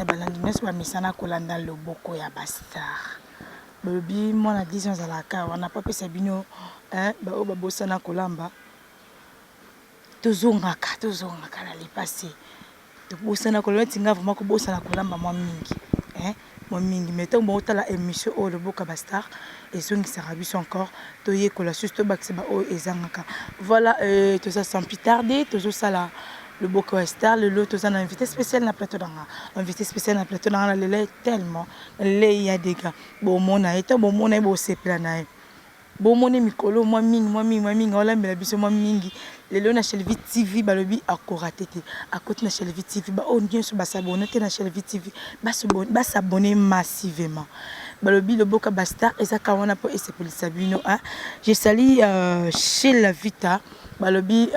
Balandi nyonso bamesana kolanda Loboko ya ba Star. Balobi mwana 10 ans azalaka wana po apesa bino baoyo babosana kolamba. Tozongaka, tozongaka na le passe. Tobosana kolamba neti nga vraiment kobosana kolamba mwa mingi hein, mwa mingi mais tango botala émission oyo Loboko ya ba Star ezongisaka biso encore toyekola susu, tobakisa ba oyo ezangaka. Voilà, toza sans plus tarder, tozosala Loboko ya Star. Lelo toza na invité spécial na plateau na nga, invité spécial na plateau na nga. Nalela ye tellement, nalela ye ya dega. Bomona ye, ntango bomona ye bosepela na ye. Bomoni mikolo mwa mingi, mwa mingi, mwa mingi aolambela biso mwa mingi. Lelo na Shelvie TV, balobi akorater te. Akoti na Shelvie TV, baoyo nyonso bas'abonner te na Shelvie TV, bas'abonner massivement. Balobi Loboko ba Star ezaka wana mpo esepelisa bino. Je salue Sheila Vita, balobi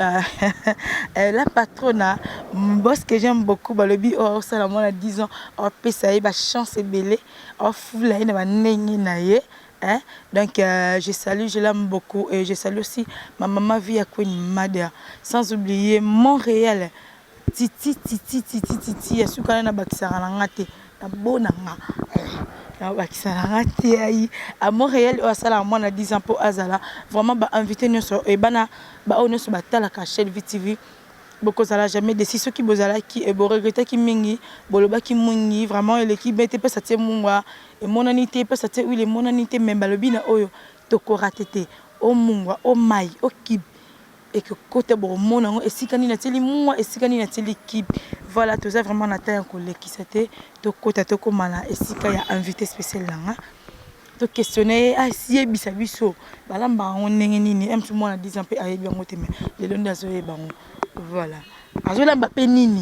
la patrona, boss que j'aime beaucoup. Balobi oyo osala mwana 10 ans, apesa ye bachance ebele, afula ye na bandenge na ye, hein. Donc je salue, je l'aime beaucoup et je salue aussi ma maman Via Queen Mother, sans oublier Montréal Titi Titi Titi Titi ya suka na bakisaka na nga te, nabona nga na bakisa na nga te. Ayi à Montréal oyo asalaka mwana 10 ans mpo azala vraiment. Bainvité nyonso ebana, baoyo nyonso batalaka Shelvie TV, bokozala jamais déçus. Soki bozalaki boregrettaki mingi, bolobaki mingi vraiment eleki be te, epesa tie mungwa emonani te, epesa tie huile emonani te, mais balobi na oyo tokorater te. Omungwa, omai, okibe ekokota, bokomona yango esika nini atieli mungwa, esika nini atieli kibe. Voilà, toza vraiment na temps ya kolekisa te. Tokota, tokóma na esika ya invité spécial na nga, toquestionner ye, ayebisa biso balambaka yango ndenge nini. Msu mwana 10 ans mpe ayebi yango te, mais lelo nde azoyeba yango. Voilà, azolamba mpe nini,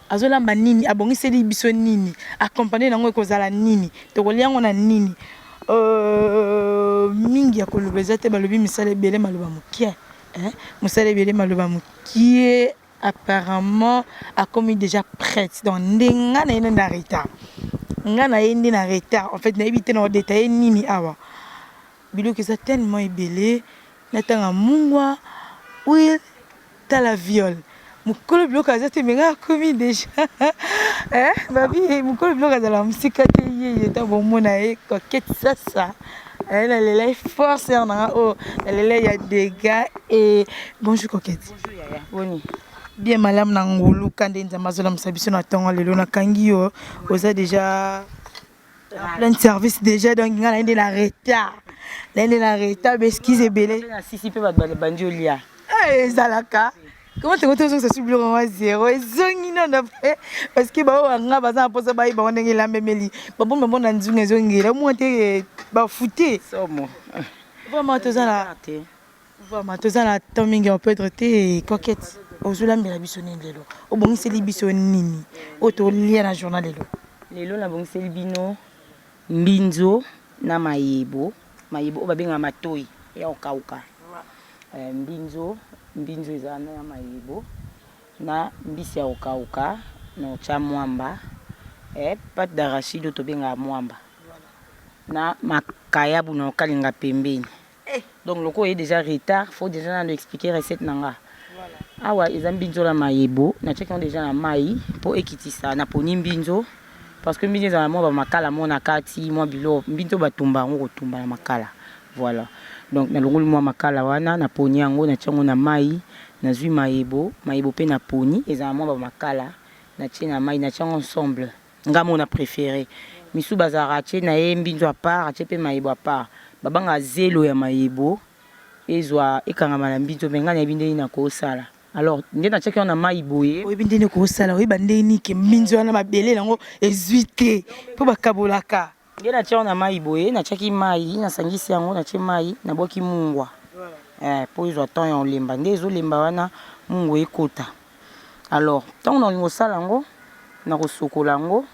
azolamba nini, abongiseli biso nini, accompagné nango ekozala nini, tokolia yango na nini. Mingi ya koloba eza te. Balobi misala ebele, maloba mokie. Mosala ebele, maloba mokie. Apparemment akomi déjà prête. Donc nde nga na ye nde na retard, nga na ye nde na retard. En fait, nayebi te na odétailler nini awa. Biloko eza tellement ebele, natanga mungwa, huile, tala viole. Mokolo biloko aza te, mais nga akomi déjà. Babi mokolo biloko azala mosika te. Yeye ntango bomona ye, Coquette Sasa, nalela ye force na nga oyo, nalela ya dégâts. Et bonjour Coquette. Bonjour yaya, boni? Bien, malamu na ngolu. Ka nde Nzambe azolamisa biso na ntongo lelo. Nakangi yo, oza déjà en plein service déjà. Donc nga naye nde na retard, naye nde na retard, baexcuse ebele. Na sisi mpe bato bandi olia. Ezalaka comment tengo tozongisa su biloko yango zéro, ezongi nano après, parce que bao banga baza na mposa bayeba ngo ndenge elambemeli. Babomba bamona nzungu ezongela omwa te, bafute. Somo. Vraiment toza na vraiment toza na temps mingi ya perdre te. Coquette, ozolambela biso nini lelo? Obongiseli biso nini oyo tolia na journal lelo? Lelo nabongiseli bino mbinzo na mayebo, mayebo oyo babengaka matoi ya kokauka. Mbinzo, mbinzo eza na mayebo na mbisi ya kokauka na otya mwamba, pâte d'arachide oyo tobengaka mwamba, na makayabu na kokalinga pembeni. Donc loko oye déjà retard, faut déjà nano expliquer recette na nga. Awa eza mbinzo na mayebo, natiaki yango déjà na mai mpo ekitisa. Naponi mbinzo parce que mbinzo ezala mwa bamakala mwa na kati, mwa biloko. Mbinzo batumba yango, kotumba na makala. Voilà, donc nalongoli mwa makala wana, naponi yango, natie yango na mai. Nazwi mayebo, mayebo mpe naponi, ezala mwa bamakala, natie na mai, natie yango ensemble. Nga mo na préféré misu bazalaka atie na ye mbinzo à part, atie mpe mayebo à part. Babangaka zelo ya mayebo ezwa ekangama na mbinzo, mais ngai nayebi ndenge nakosala. Alors nde natiaki yango na mai boye. Oyebi ndenge kosala, oyeba ndenge nini ke mbinzo wana mabele yango ezwi te mpo bakabolaka. Nde natia yango na mai boye, natiaki mai, nasangisi yango, natie mai, nabwaki mungwa mpo ezwa temps ya kolemba. Nde ezolemba wana, mungwa ekota. Alors ntango nakolinga kosala yango, nakosokola yango,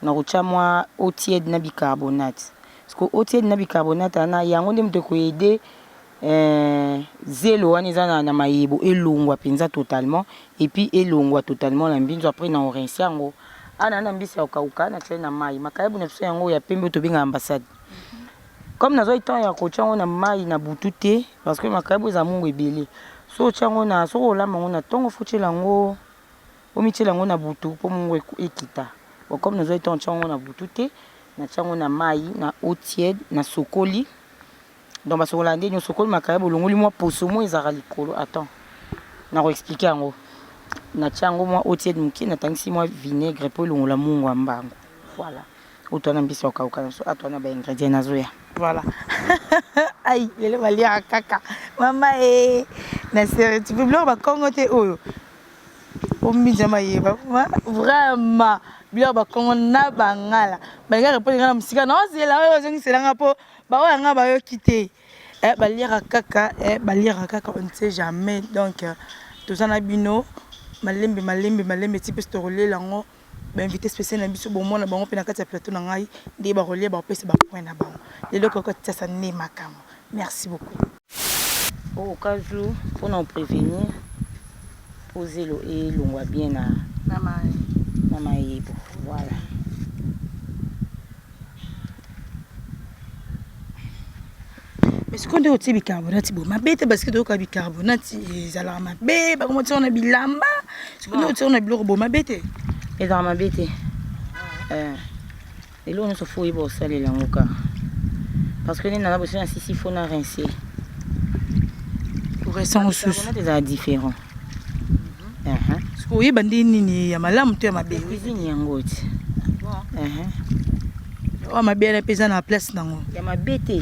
nakotia mwa eau tiède na bicarbonate, parce que eau tiède na bicarbonate wana, yango nde moto ekoaider zelo wana eza na mayebo elongwa mpenza totalement, et puis elongwa totalement na mbinzo. Après na orincer yango. Awa na mbisi ya kokauka, natie na mai. Makayabu na biso yango ya pembe oyo tobengaka ambassade. Comme nazwaki temps ya kotia yango na mai na butu te, parce que makayabu eza mungu ebele, so otia yango na, soki olamba yango na ntongo, faut otiela yango, omitiela yango na butu mpo mungu ekita. Bon, comme nazwaki ntango tia yango na butu te, natia yango na mayi na eau tiède, nasokoli. Donc basokolaka ndeni osokoli makayabo olongoli mwa poso mwa ezalaka likolo. Attends, nako expliquer yango. Natia yango mwa eau tiède moke, natangisi mwa vinaigre mpo elongola mungwa mbangu. Voilà. Oyo toza na mbisi ya kokauka na biso, awa toza na ba ingredients nazoya. Voilà. Ai, lelo baliaka kaka. Mama e na sere tu biloko bakongo te oyo. Ombinza mayeba vraiment biloko bakongo na bangala. Balinga répondre nga na mosika na ozela oyo ozongisela nga mpo baoyo nga bayoki te. Eh, baliaka kaka, eh, baliaka kaka, on ne sait jamais. Donc toza na bino malembe malembe malembe ti mpe tokolela yango. Ba invité spécial na biso bomona bango mpe na kati ya plateau na ngai nde bakolia bakopesa ba point na bango. Lelo kaka tiasa nde makambo. Merci beaucoup. Au cas où mpona koprévenir mpo zelo elongwa bien na na mayebo. Voilà. Mais sikoyo nde otie bicarbonate boye mabe te parce que toyoka bicarbonate ezalaka mabe bakoma tia na bilamba sikoyo nde otie na biloko boye mabe te. Ezalaka mabe te. Eloko nyonso fo oyeba kosalela yango kaka parce que nde nana bosi na sisi fo na rincer. Oresango mosusu. Bicarbonate ezala différent. Sikoyo oyeba nde nini ya malamu to ya mabe. Cuisine yango ti. Oyo mabe wana mpe eza na place nango. Ya mabe te.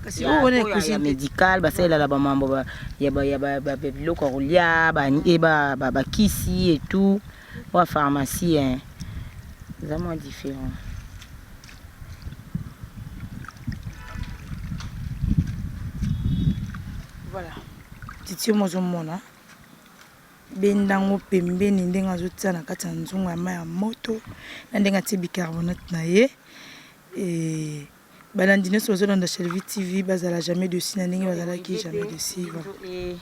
Kasi oyo wana ya cuisine ya médical basalelaka bamambo ya biloko ya kolia bakisi et tout oyo ya pharmacie eza mwa différent. Voilà. Titi yo mozomona benda yango pembeni ndenge azotia na kati ya nzungu ya mai ya moto na ndenge atie bicarbonate na ye. E balandi nyonso bazolanda Shelvie TV bazala jamais dessus na ndenge bazalaki jamais dessus. Voilà.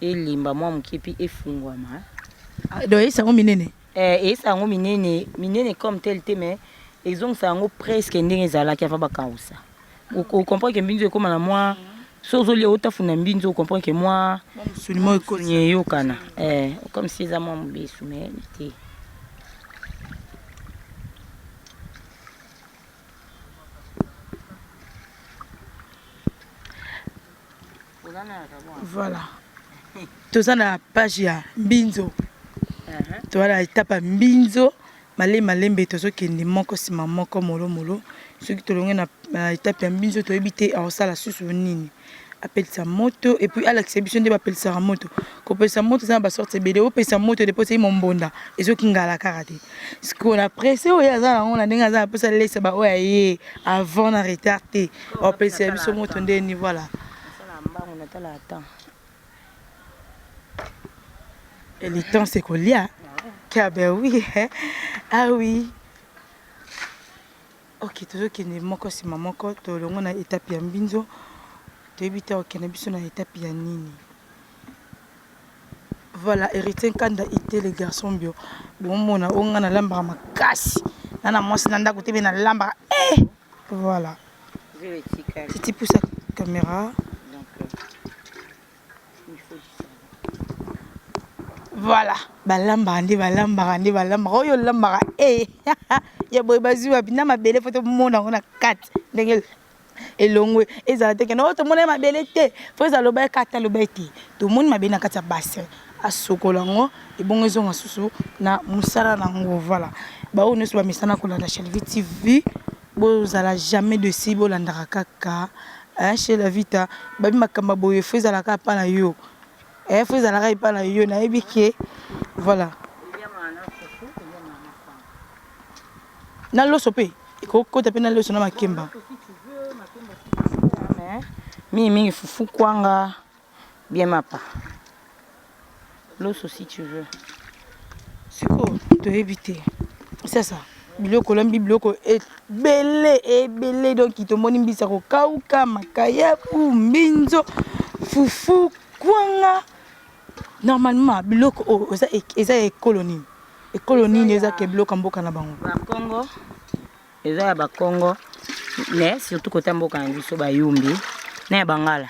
Elemba mwa moke mpe efungwama. Donc eyesa yango minene. Eyesa yango minene minene comme tel te mais ezongisa yango presque ndenge ezalaki avant bakausa. Ocomprendre ke mbinzo ekóma na mwa so ozolia otafuna mbinzo ocomprendre ke mwa mosuni eyokana comme si eza mwa mobesu mais te. Voilà. Toza na page ya mbinzo. Toza na étape ya mbinzo. Malembe malembe tozokende moko nsima moko molo molo. Soki tolongi na étape ya mbinzo toyebi te akosala susu nini. Apelisa moto et puis alakisa biso nde bapelisaka moto. Kopelisa moto eza na basorte ebele. Opelisa moto depo osali mombonda ezoki ngala kaka te. Sikoyo na presse oyo aza nango na ndenge aza na mposa alesa baoyo aye avant na retard te. Opelisa biso moto nde ni voilà. Et le temps c'est kolia. Ah ben oui. Ah oui. Ok, tozokende moko nsima moko tolongo na étape ya mbinzo toyebi te okende biso na étape ya nini. Voilà, héritier Nkanda ite le garçon bio. Bomona oyo nga nalambaka makasi. Na na mwasi na ndako te be nalambaka. Eh! Voilà. Titi pousse la caméra. Voilà, balambaka nde balambaka nde balambaka oyo olambaka e ya boye bazwi wapi na mabele fo tomona yango na kati ndenge elongwe ezala te kende oyo tomona mabele te fo ezala loba ekata loba ete tomoni mabele na kati ya bassin asokola yango ebongo ezonga susu na mosala na yango. Voilà, baoyo nyonso bamesana kolanda Shelvie TV bozala jamais dessus bolandaka kaka chez la Vita babi makambo boye fo ezalaka epa na yo. Fo ezalaka epa na yo nayebi ke voilà na loso mpe ekokota mpe na loso na makemba mingi mingi fufu kwanga bien mapa loso si tu veux. Sikoyo toyebi te sasa biloko olambi biloko ebele ebele donc tomoni mbisi ya kokauka makayabu mbinzo fufu kwanga normalement biloko oyo eza ya ekolo nini ekolo nini eza ke biloko ya mboka na bango Bakongo eza ya Bakongo mais surtout kota mboka na biso bayumbi na ya Bangala.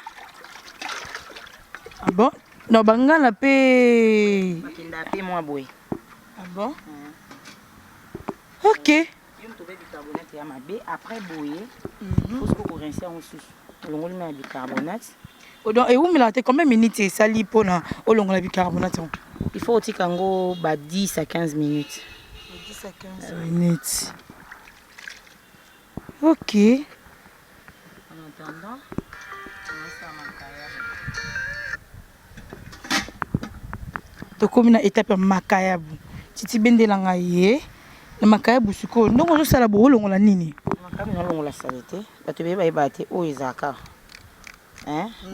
Ah bon? Non, Bangala pe bakenda pe mwa boye. Ah bon? Ok. Yo moto obe bicarbonate ya mabe après boye faut sikoyo korinse yango susu, olongoli mai ya bicarbonate. Donc ewumelaka te? Combien minutes esali mpona olongola bicarbonate yango? Il faut otika yango ba 10 à 15 minutes. 10 à 15 minutes, ok. En attendant, nasala makayabu. Tokomi na étape ya makayabu. Titi, bendelanga ye na makayabu. Sikoyo ndenge ozosala boye, olongola nini? Makayabu nalongola saleté. Bato ebele bayebaka te oyo ezalaka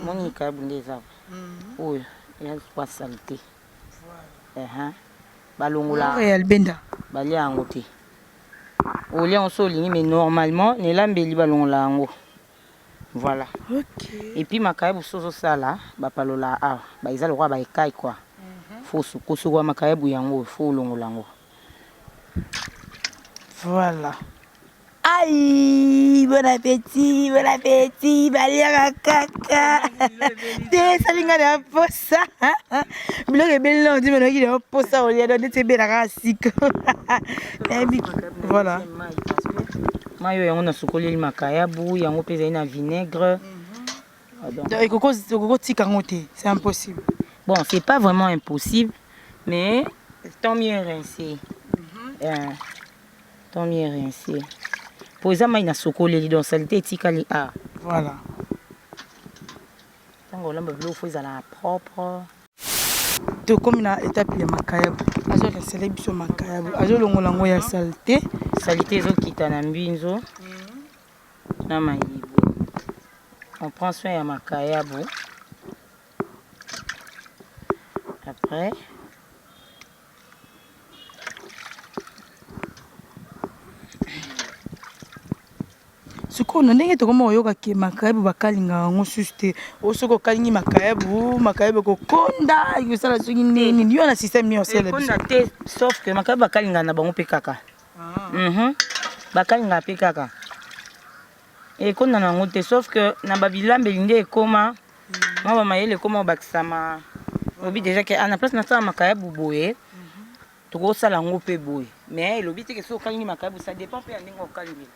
moni likayabu nde eza oyo eza kwa saleté, balongola. Ya libenda. Balia yango te. Olia yango so olingi, mais normalement na elambeli balongola yango, voilà. Et puis makayabu so ozosala, bapalola awa, eza lokola baekai quoi. Faut kosukola makayabu yango, faut olongola yango. Voilà. Aïe, bon appétit, bon appétit. Baliaka kaka te, esali ngai na posa. Biloko ebeli na ondimi nayoki na posa kolia, donc neti ebelaka sika nayebi, voilà. Mai oyo yango nasukoleli makayabu yango mpe ezali na vinaigre. Donc ekoki kotika yango te, c'est impossible? Bon, c'est pas vraiment impossible, mais tant mieux rincer, tant mieux rincer po eza mai nasukoleli, donc saleté etikali a. Ntango olamba biloko, faut ezala propre. Tokomi na étape ya makayabu. Azoresele biso makayabu, azolongola yango ya saleté. Saleté ezokita na mbinzo na mayibo. On prend soin ya makayabu après. Sikoyo na ndenge tokoma koyoka ke makayabu bakalingaka yango susu te, o soki okalingi makayabu, makayabu ekokonda, ekosala soki ndenge nini? Yo na système nini osala biso? Ekonda te, sauf que makayabu bakalingaka na bango mpe kaka. Bakalingaka mpe kaka, ekonda na yango te, sauf que na babilambeli nde ekoma mwa bamayele, ekoma obakisama. Olobi déjà ke na place nasala makayabu boye, tokosala yango mpe boye, mais elobi te ke soki okalingi makayabu, ça dépend mpe ya ndenge okalingela,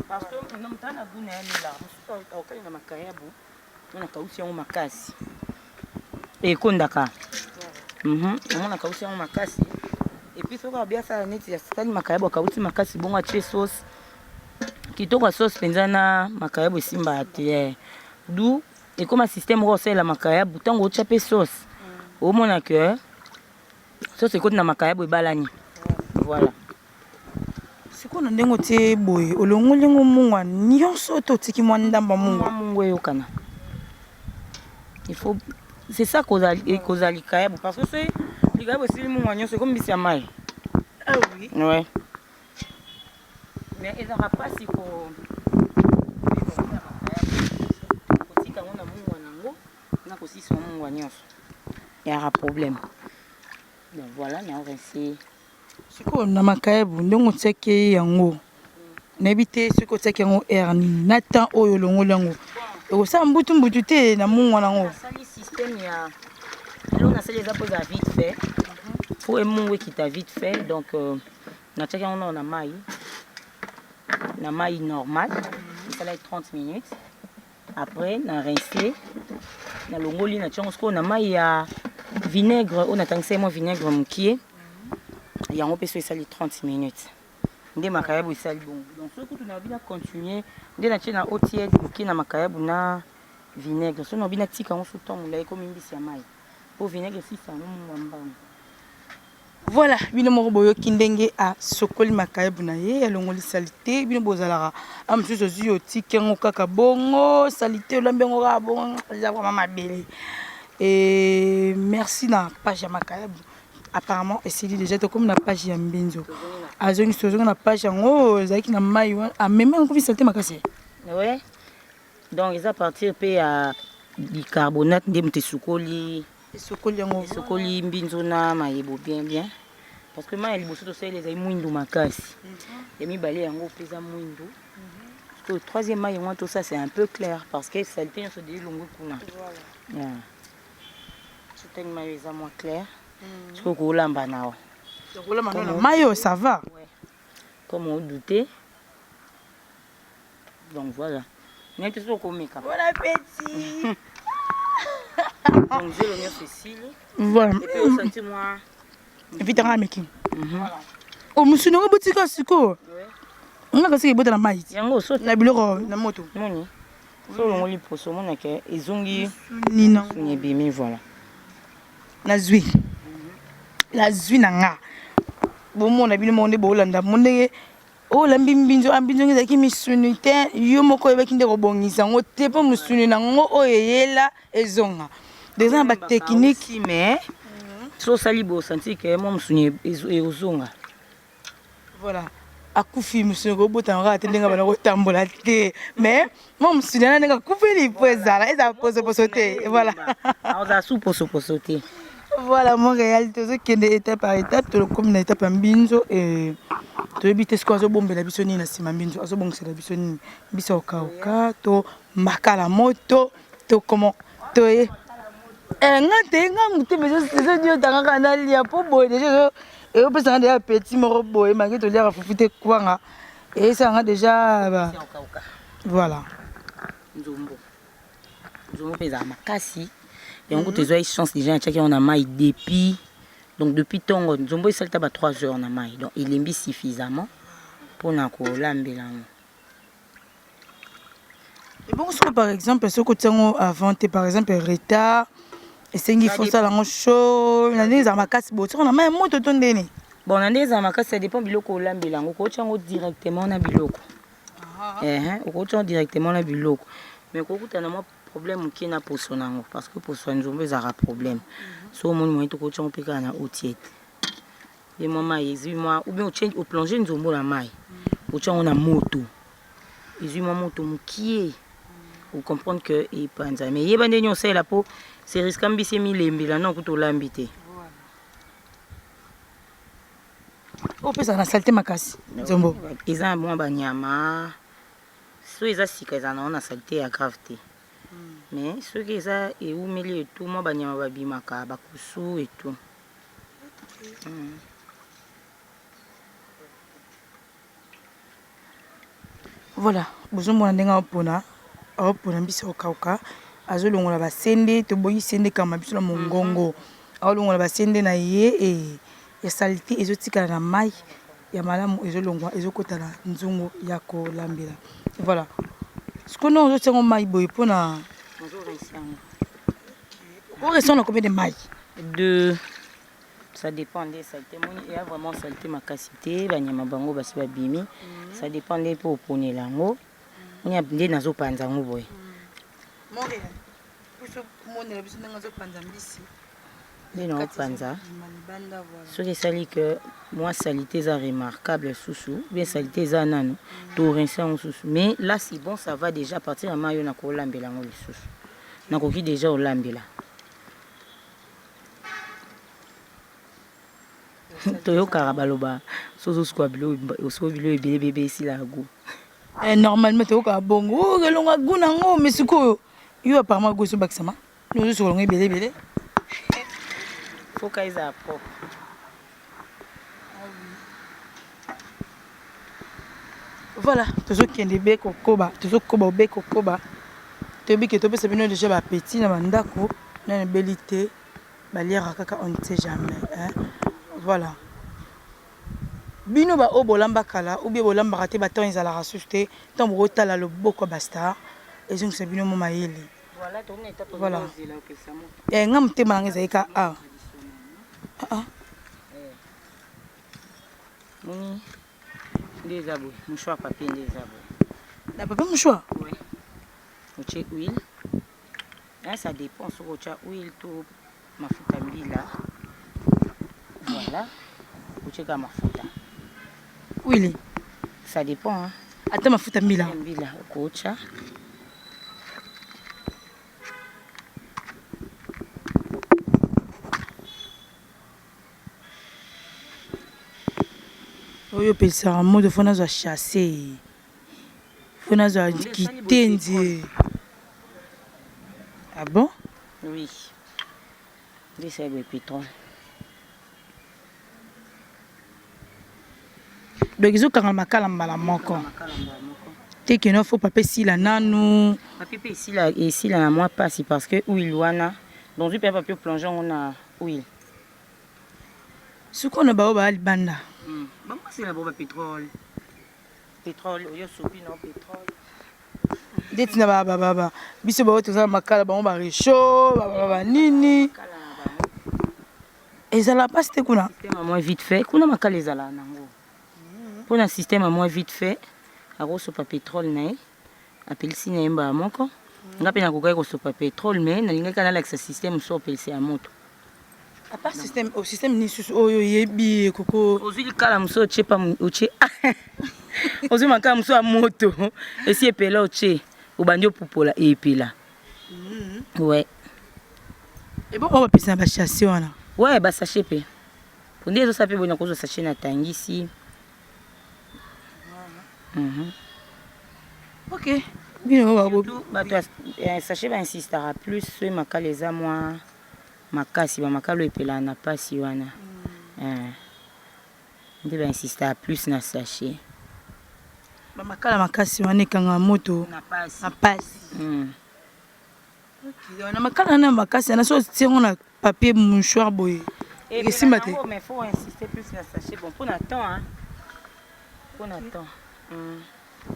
parce que moto ana goût na ye amelaka. Mosusu akokalinga makayabu mpona kausi yango makasi, ekondaka. Omona kausi yango makasi, et puis soki abi asala neti asali makayabu, akauti makasi bongo, atie sauce kitoko ya sauce mpenza na makayabu, esimbaka te. Du ekóma système moko osalela makayabu, ntango otya mpe sauce, omona ke sauce ekoti na makayabu, ebalani, voilà. Sikoyo na ndenge otie boye, olongoli yango mungwa nyonso to otiki mwa ndambo mungwa? Mungwa eyokana, il faut, c'est ça kozala likayabu, parce que soki likayabu esili mungwa nyonso, ekomi mbisi ya mai. Ah oui. Ouais, mais ezalaka mpasi ko kotika yango na mungwa nango na kosisa mungwa nyonso, eyaka problème. Donc voilà, na rincer. Sikoyo na makayabu, ndenge otiaki yango, nayebi te soki otiaki yango heure nini na temps oyo olongoli yango, ekosala mbutu mbutu te na mungwa nango? Nasali système ya eloko nasali eza mpo ezala vite fait, faut emungu ekita vite fait. Donc natiaki yango nao na mai normal, esalaki 30 minutes. Après na rincer, nalongoli, natia yango sikoyo na mai ya vinaigre oyo natangisaki mwa vinaigre mokie. Yango mpe so esali 30 minutes nde makayabu esali bongo. Donc soki kutu na bina continuer nde natie na eau tiède mokie na makayabu na vinaigre, so na bina tika yango so temps molai, ekomi mbisi ya mai, mpo vinaigre esisa yango mungwa mbangu. Voilà, bino moko boyoki ndenge asokoli makayabu na ye, alongoli saleté. Bino bozalaka a mosusu, ozwi, otiki yango kaka bongo, saleté, olambi yango kaka bongo, eza vraiment mabele. Et merci. Na page ya makayabu apparemment esili déjà. Tokomi na page ya mbinzo. Azongi, tozongi na page yango ezalaki na mai wana, amemi yango komi saleté makasi. Ouais, donc eza partir mpe ya bicarbonate nde moto esukoli. Esokoli yango. Esokoli mbinzo na mayebo bien bien, parce que mai ya liboso tosaleli ezali mwindu makasi, ya mibale yango mpe eza mwindu. Parce que troisième mai yango tout ça, c'est un peu clair, parce que saleté nyonso de elongwe kuna. Sotani mai oyo eza mwa clair, soki okolamba na mai oyo, ça va. Comme o doute. Donc voilà. Nete soki okomeka. Bon appétit. Donc zelo nyonso esili. Voilà. Et puis osanti mwa Vita nga meki. O musuni ngo botika sikoyo. Nga kasi ebota na mai. Yango so Na biloko na moto. moni. So olongoli poso omonaka ezongi Nina. suni ebimi voilà. Nazwi. Nazwi na nga. Bomona bino moko nde bolanda mo ndenge olambi mbinzo a mbinzo ezalaki misuni te yo moko oyebaki nde kobongisa yango te mpo mosuni na yango oyo eyela ezonga deja na batechnique. Si mais so osali boye osanti ke mwa mosuni ezonga. Voilà, akufi mosuni kobotama kaka te ndenge bana kotambola te, mais mwa mosuni wana ndenge akufeli po ezala ezala posoposo te, voilà. Ozala su posoposo te. Voilà, Montréal, tozokende étape par étape, tokomi na étape ya mbinzo e toyebi te sikoyo azobombela biso nini na nsima mbinzo, azobongisela biso nini, biso okauka to makala moto to comment toye. Nga te, nga motema ezodiotanga kaka nalia mpo boye deja eyopesanga deja appétit moko boye, malgré toliaka fufu te, kwanga eyesalanga deja ba Okauka. Voilà. Nzombo, nzombo mpe ezala makasi yango kutu ezwaki chance déjà natiaki yango na mai depuis, donc depuis ntongo nzombo esali ta ba 3 heures na mai, donc elembi suffisamment mpona kolambela yango. Ebongo sikoyo, par exemple, soki otia yango avant te, par exemple retard esengi Ça fo osala yango chaud na ndenge ezala makasi boye, otiaka na mai ya moto to ndeni? Bon, na ndenge ezala makasi, ça dépend biloko olambela yango. Okotia yango directement na biloko, okotia yango directement na biloko, mais okokutana mwa problème moke na poso na yango, parce que poso ya nzombo ezalaka problème. So omoni moyen, tokotia yango mpe kaka na eau tiède ye mwa mai ezwi mwa, ou bien otie, oplonge nzombo na mai, otia yango na moto, ezwi mwa moto mokie, ocomprendre que epanza. Mais yeba ndenge osalela mpo c'est risque mbisi emilembela na okuta olambi te. Opesaka na saleté makasi nzombo? Eza na mwa banyama. So eza sika, ezala nango na saleté ya grave te, mais soki eza ewumeli etu, mwa banyama babimaka, bakusu etu. Voilà, bozomona ndenge aopona, aopona mbisi okauka, azolongola basende. Toboyi sende kama biso na mongongo. Aolongola basende na ye e ya saleté ezotikala na mai ya malamu, ezolongwa, ezokota na nzungu ya kolambela. Voilà, sikoyo ndenge ozotiango mai boye mpona Ozorincer yango. Oresona combien de mai? De ça dépend nde saleté moni eya vraiment saleté makasi te, banyama bango basi babimi. Ça dépend nde mpe oponela yango moni nde nazopanza yango boye. Montréal, biso monela biso ndenge azopanza mbisi. Nde naopanza, soki esali ke mwa saleté eza remarquable susu, bien saleté eza nano, torincer yango susu. Mais là c'est bon, ça va déjà. À partir ya mai oyo nakolambela yango lisusu, nakoki déjà olambela. Toyokaka baloba so ozosuka biloko, osoki biloko ebele bebe, esilaka goût. Normalement toyokaka bongo, oyo elonga goût nango, mais sikoyo yo apparemment goût ezobakisama, ozosuka yango ebele ebele. Foka ezala propre. Voilà, tozokende be kokoba, tozokoba obe kokoba. Toyebi ke topesa bino déjà baappétit na bandako nano ebeli te, baliaka kaka, on ne sait jamais, hein? Voilà, bino baoyo bolamba kala ou bien bolambaka te, batemps ezalaka susu te. Ntango bokotala loboko ya bastar, ezongisa bino mo mayele. Voilà. Nga motema nanga ezali ka awa. Ah, ah. Moni nde eza boye, mouchoir papier nde eza boye. Na papier mouchoir. Ouais. Otie huile. Hein, ça dépend soki otya huile to mafuta mbila. Voilà, otie kaka mafuta. Huile? Ça dépend, hein. Ata mafuta mbila? Mbila okotya. Oyo opelisaka moto, fo nazwa chasse, fo nazwa kitendi. Ah bon? Oui, nde esali boye, pétrole. Donc ezokanga makala mbala moko. Te que non faut papier esila nanu. Papier pe esila esila na mwa pasi parce que huile wana donc ozwi pe papier o plonger yango na huile. Sikoyo na ba oyo ba libanda. Bango basala bango ba petrole. Petrole oyo osopi na petrole. Ndeti na ba ba ba biso ba oyo toza na makala bango ba rechaud ba ba nini. Ezala pasi te kuna. Système ya mwa vite fait kuna makala ezalaka nango. Pona système ya mwa vite fait akosopa petrole na ye apelisi na ye mbala moko. Nga pe nakokaki kosopa petrole mais nalingaki kaka nalakisa système mosusu ya kopelisa ya moto. À part système oyo système nini susu oyo oyebi ekoko. Ozwi likala mosusu otie pa otie ozwi makala mosusu ya moto esi epela otie obandi opupola epela. Ouais. Ebongo oyo bapesa na ba sachet wana? Ouais ba sachet pe. Po nde ezosala pe boye nakozwa sachet natangisi. Mm Ok. Bino bato ya sachet ba insistaka plus soki makala eza mwa makasi ba makala oyo epelaka na pasi wana eh nde ba insistaka plus na sachet. Ba makala makasi wana ekangaka moto na pasi. Ok na makala wana makasi wana soki otie yango na papier mouchoir boye esimba te? Mais faut insister plus na sachet bon pona temps hein pona temps.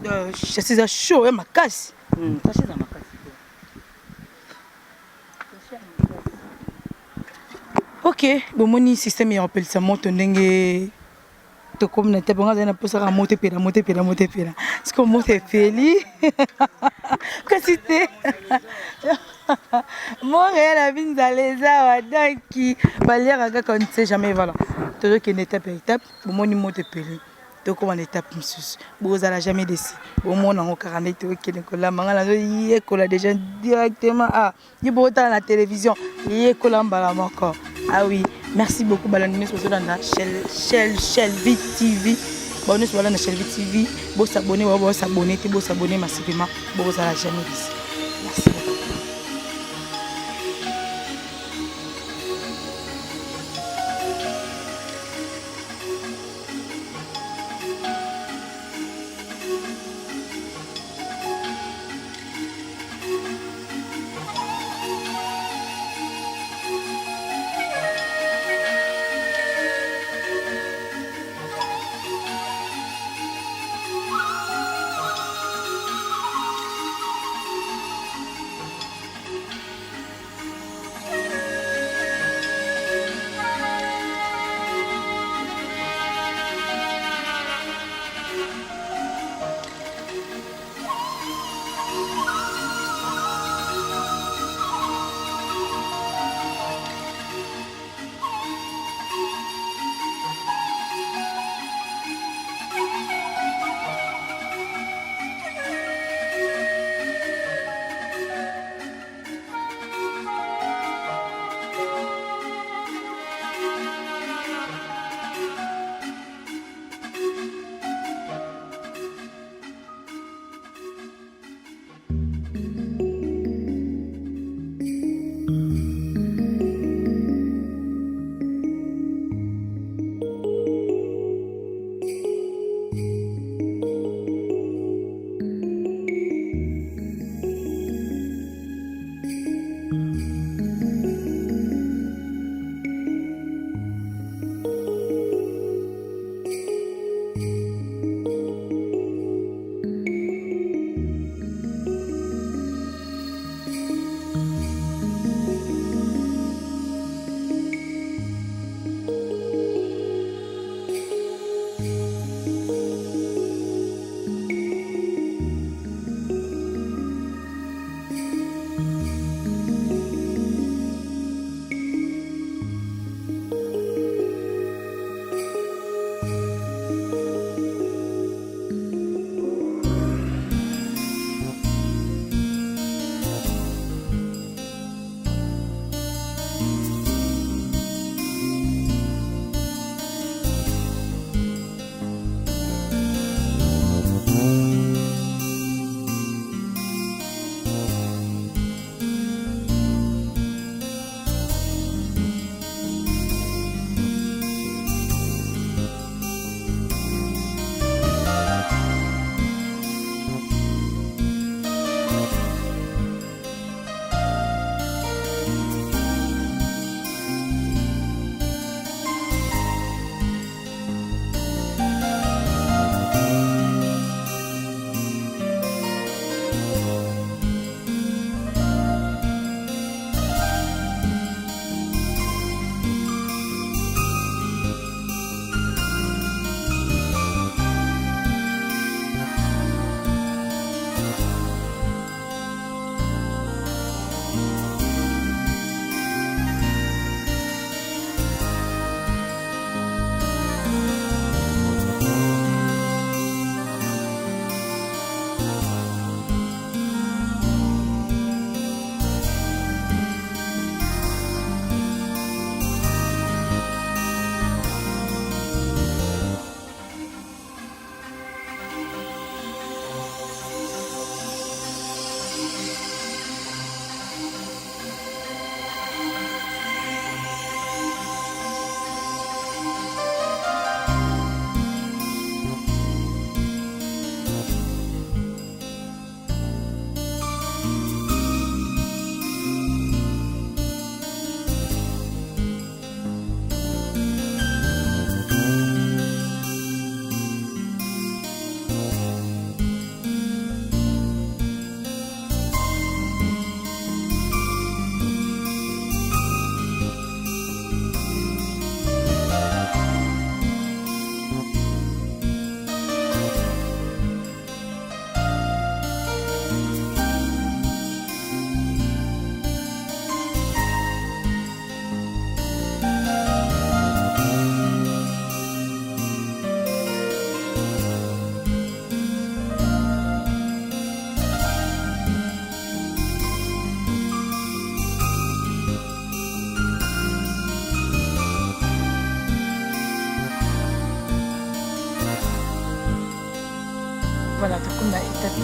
Donc sachet eza chaud ya makasi. Sachet eza makasi. Ok bomoni système ya kopelisa moto ndenge tokomi na etape nga azali na mposa kaka moto epela moto epela moto epela sikoyo moto epeli kasi te Montréal abi nzala eza awa donc baliaka kaka on ne sait jamais voilà tozokende étape ya étape bomoni moto epeli tokoma na étape mosusu bozala jamais desi bomona yango kaka nde tokende kolamba ngai nazoyekola déjà directement ah yo botala na télévision yekola mbala moko ah oui merci beaucoup balandi nyonso bozolanda Shelby TV bao nyonso balanda Shelby TV bosabone bao bosabone te bosabone massivement bozala jamais desi merci beaucoup.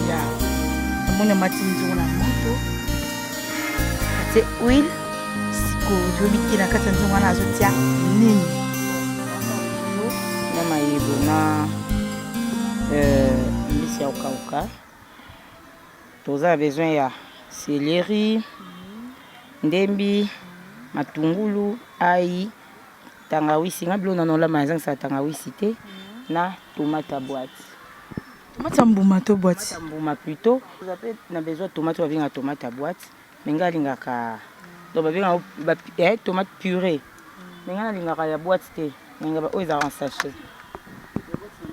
Ya namoni amati nzungu na moto, atie huile. Sikoyo toyebi te na kati ya nzungu wana azotia nini. Na mayebo na mbisi ya kokauka, toza na besoin ya céleri, ndembi, matungulu, ai, tangawisi. Nga biloko nano olamba nazangisaka tangawisi te, na tomate ya boîte. Tomate ya mbuma to boîte? Ya mbuma plutôt. Toza mpe na besoin tomate oyo babengaka tomate ya boîte, mais ngai alingaka, donc babengaka tomate purée, mais ngai nalingaka ya boîte te, nalingaka oyo ezalaka en sachet.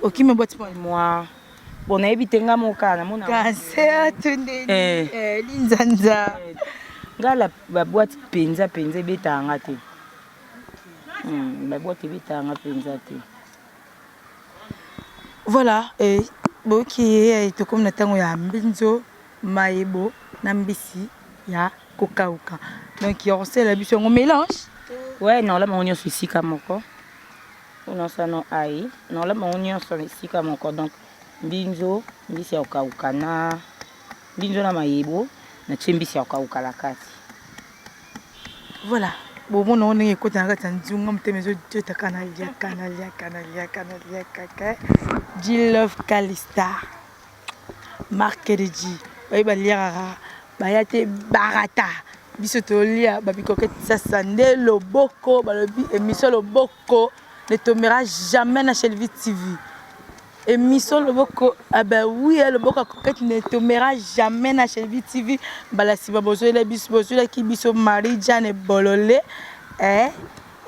Okimi boîte mpo moi, bon, nayebi te, nga moko kaka namona. Cancer to ndeni linzanza? Ngai la baboîte mpenza mpenza ebetaka nga te. Baboîte ebetaka nga mpenza te. Voilà, boyoki ye, tokomi na ntango ya mbinzo, mayebo na mbisi ya kokauka. Donc ya kosalela biso yango mélange. Ouais, naolamba yango nyonso esika moko. Oyo naosala no ai, naolamba yango nyonso esika moko. Donc mbinzo, mbisi ya kokauka, na mbinzo na mayebo, natie mbisi ya kokauka na kati. Voilà, bomona ngo ndenge ekota na kati ya nzunga, motema ezojotaka, naliaka, naliaka, naliaka, naliaka ka G Love Calista marque de G. Baye baliakaka baya te, barata biso tolia babikoke. Sasa nde loboko balobi émission Loboko ne tombera jamais na Shelvi TV. Émission Loboko, ah ben oui, Loboko ya Coquette ne tombera jamais na Shelvi TV. Mbala nsima bozoyela biso, bozoyelaki biso Marie Jane Bolole,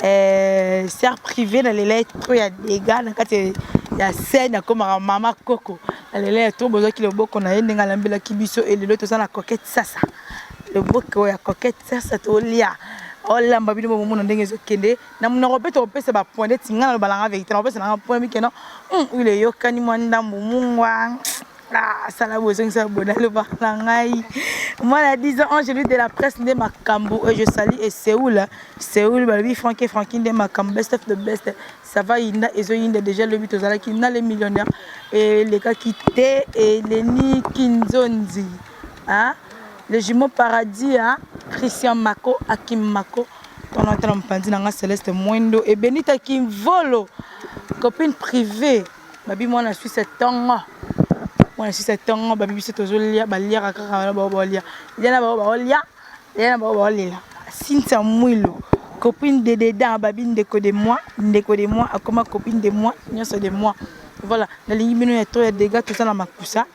sœur privée na lela ye trop ya dégâts na kati ya scène, akomaka mama koko na lela ya trop. Bozwaki loboko na ye ndenge alambelaki biso. Elelo toza na Coquette Sasa, loboko ya Coquette Sasa, tolia, olamba bino bomomona ndenge ezokende na monoko mpe tokopesa bapoint. Neti ngai naloba nanga vérité, nakopesa nanga point mikeno huile eyokani mwa ndambu mungwa, asala boye, ezongisa boye. Naloba na ngai mwana 10 ans, Angelu de la presse nde makambo oyo. Je sali e Séoul, Séoul balobi Franke Franki nde makambo, best of the best. Ça va, yinda, ezoyinda déjà. Lobi tozalaki na le millionnaire, elekaki te, Eleni Kinzonzi, hein? Le jumeau paradis, hein? Christian Mako, Akim Mako, tona tala mopanzi na nga Celeste Mwendo, Ebenita Kimvolo, copine privée, babi mwana Suisse ntongo, mwana Suisse ntongo. Babi biso tozolia, baliaka kaka wana, bao baolia lia na bao baolia lia na bao baolela. Cynthia Mwilo, copine de dedans, babi ndeko de moi, ndeko de moi akoma copine de moi, nyonso de moi. Voilà, nalingi bino ya trop ya dégâts. Toza na makusa,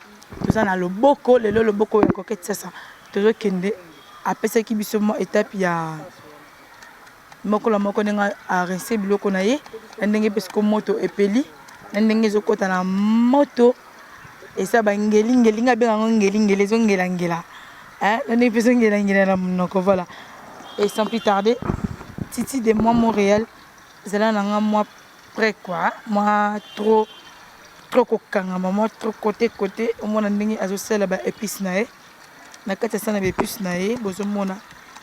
toza na loboko lelo, loboko ya Coquette Sasa. Tozokende, apesaki biso mwa étape ya moko na moko, ndenge arincer biloko na ye, na ndenge mpe siko moto epeli, na ndenge ezokɔta na moto, eza bangelingeli, ngai abenga yango ngelingeli, ezongelangela, na ndenge mpe ezongelangela na monoko. Voilà, et sans plus tarder, Titi de moi Montréal, ezala na nga mwa près quoi, mwa trop trop kokangama, mwa trop côté côté. Omona ndenge azosalela ba épice na ye na kati ya sana, ba épice na ye. Bozomona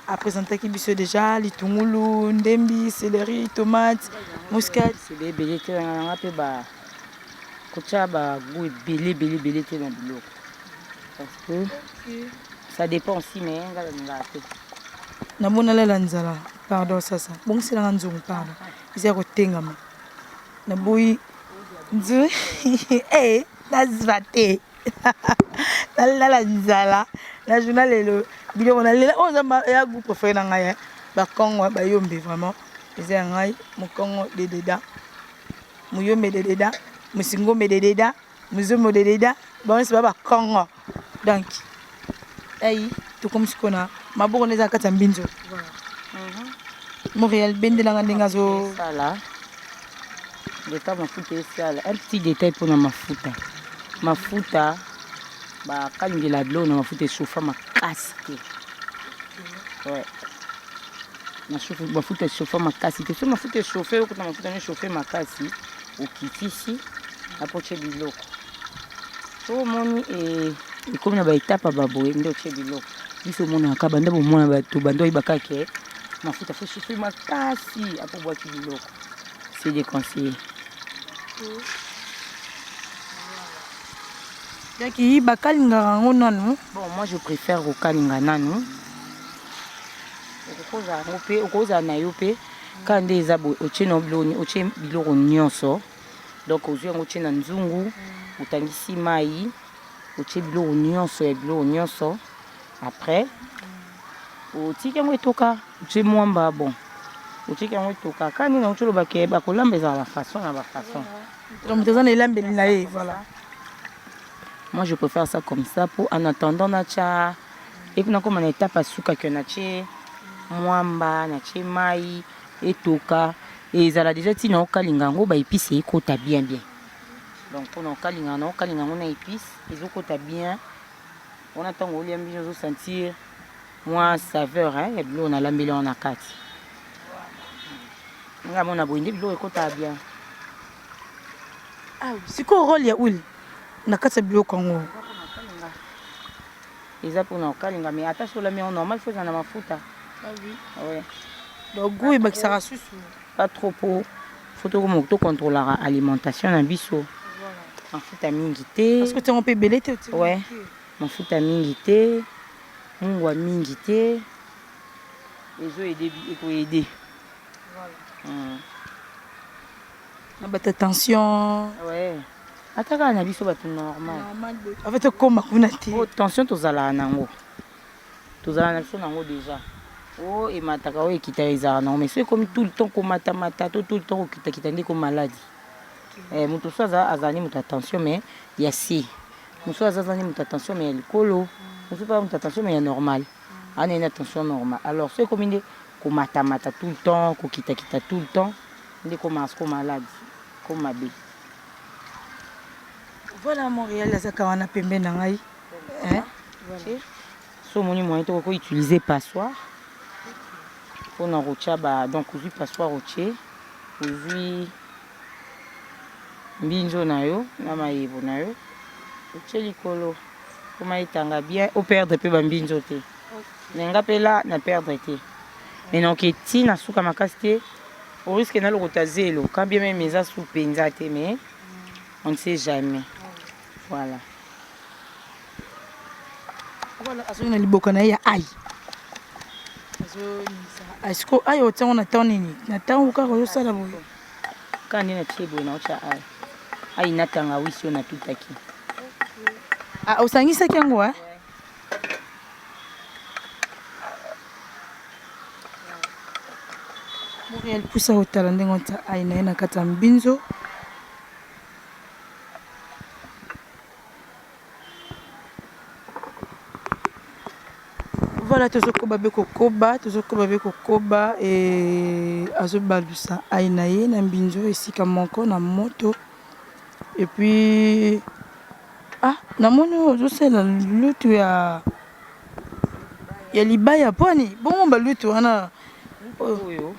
apresentaki biso déjà litungulu, ndembi, céleri, tomate, muscade. Ebele ebele te nanga mpe ba kotia bagoût ebele ebele ebele te na biloko, parce que ça dépend aussi, mais nga nalingaka te. Namona lela nzala, pardon. Sasa bongiselanga nzungu, pardon, eza ya kotengama. Naboyi nzu, nazwa te, nalala nzala na journal lelo. Biloko nalela oyo eza ya goût préféré na ngai, bakongo bayombe, vraiment eza ya ngai mokongo dededa, moyombe dededa, mosingombe dededa, mozombo dededa, bango nyonso ba bakongo. Donc ai tokomi sikoyo na maboko nde eza na kati ya mbinzo. Montréal bendelanga ndenge azo Esala leta mafuta, esala un petit détail mpona mafuta. Mafuta bakalingela biloko na mafuta echauffa makasi te. Ouais, mafuta echauffa makasi te. So mafuta echauffe, okuta mafuta no echauffe makasi, okitisi apo otie biloko. So omoni ekomi na baétape ya baboye nde otie biloko. Biso omonaka banda bomona bato banda oyeba kaka mafuta faut chauffe makasi apo obwaki biloko, c'est déconseillé. Donc bakalingaka yango nanu? Bon, moi je préfère kokalinga nanu. Okokozala yango mpe, okozala na yo mpe kaka nde eza boye, otie na biloko, otie biloko nyonso. Donc ozwi yango, otie na nzungu, otangisi mai, otie biloko nyonso ya biloko nyonso. Après otiki yango etoka, otie mwamba. Bon, otiki yango etoka kaka nde nauti olobake, bakolamba ezala bafaçon na bafaçon. Donc moto aza na elambeli na ye, voilà. Moi je préfère ça comme ça pour en attendant natya epi nakóma na étape asuka ke natie mwamba, natie mai, etoka, ezala déjà ntina okalinga yango, baépice ekota bien bien. Donc mpona okalinga, na okalinga yango na épice ezokota bien wana, ntango olia mbino ozosentir mwa saveur ya biloko nalambeli yango na kati. Nga mona boye nde biloko ekotaka bien. Ah, sikoyo rôle ya huile na kati ya biloko yango? Eza mpona kokalinga, mais ata so olami yango normal, faut ezala na mafuta. Ah oui. Ouais. Donc goût ebakisaka susu. Pas trop, po faut tocontrôlaka alimentation na biso. Mafuta mingi te. Parce que tiango mpe ebele te. Ouais, mafuta mingi te, mungwa mingi te, ezoaider, ekoaider. Na bato tension. Ouais, ata kaka na biso bato normal. En fait okóma kuna te. Po tension tozalaka nango, tozalaka na biso nango déjà. O emataka, oyo ekitaka, ezalaka nango. Mais so ekomi tout le temps komatamata to tout le temps kokitakita, nde ekomi maladie. Moto mosusu azala ni moto ya tension mais ya se, mosusu aza ni moto ya tension mais ya likolo, mosusu mpe moto ya tension mais ya normal, ana ye na tension normale. Alors so ekomi nde komatamata tout le temps, kokitakita tout le temps, nde ekomaka siko maladie, komi mabe. Voilà, Montréal azaka wana pembe na ngai. So omoni moyen tokoki utiliser passoire mpona kotia ba. Donc ozwi passoire, otie, ozwi mbinzo na yo na mayebo na yo, otie likolo mpoma etanga bien, operdre mpe bambinzo te. Me nga mpe la na perdre te, mais donc eti na suka makasi te, orisque nalokota zelo, quand bien même eza su mpenza te, mais on ne sait jamais, voilà. Voilà, azongi na liboka na ye ya ai, azoningisa siko ai. Otiango na ntango nini? Na ntango kaka ozosala boye? Kaka nde natie boye, naotya ai, ai na tangawisi oyo natutaki. Ah, osangisaki yango e? Montréal pusa otala ndenge otia ai na ye na kati ya mbinzo. Voilà, tozokoba be kokoba, tozokoba be kokoba. E azobalusa ai na ye na mbinzo esika moko na moto. Et puis, ah, namoni oyo ozosala lutu ya libaya mponi bongo balutu wana? Oyo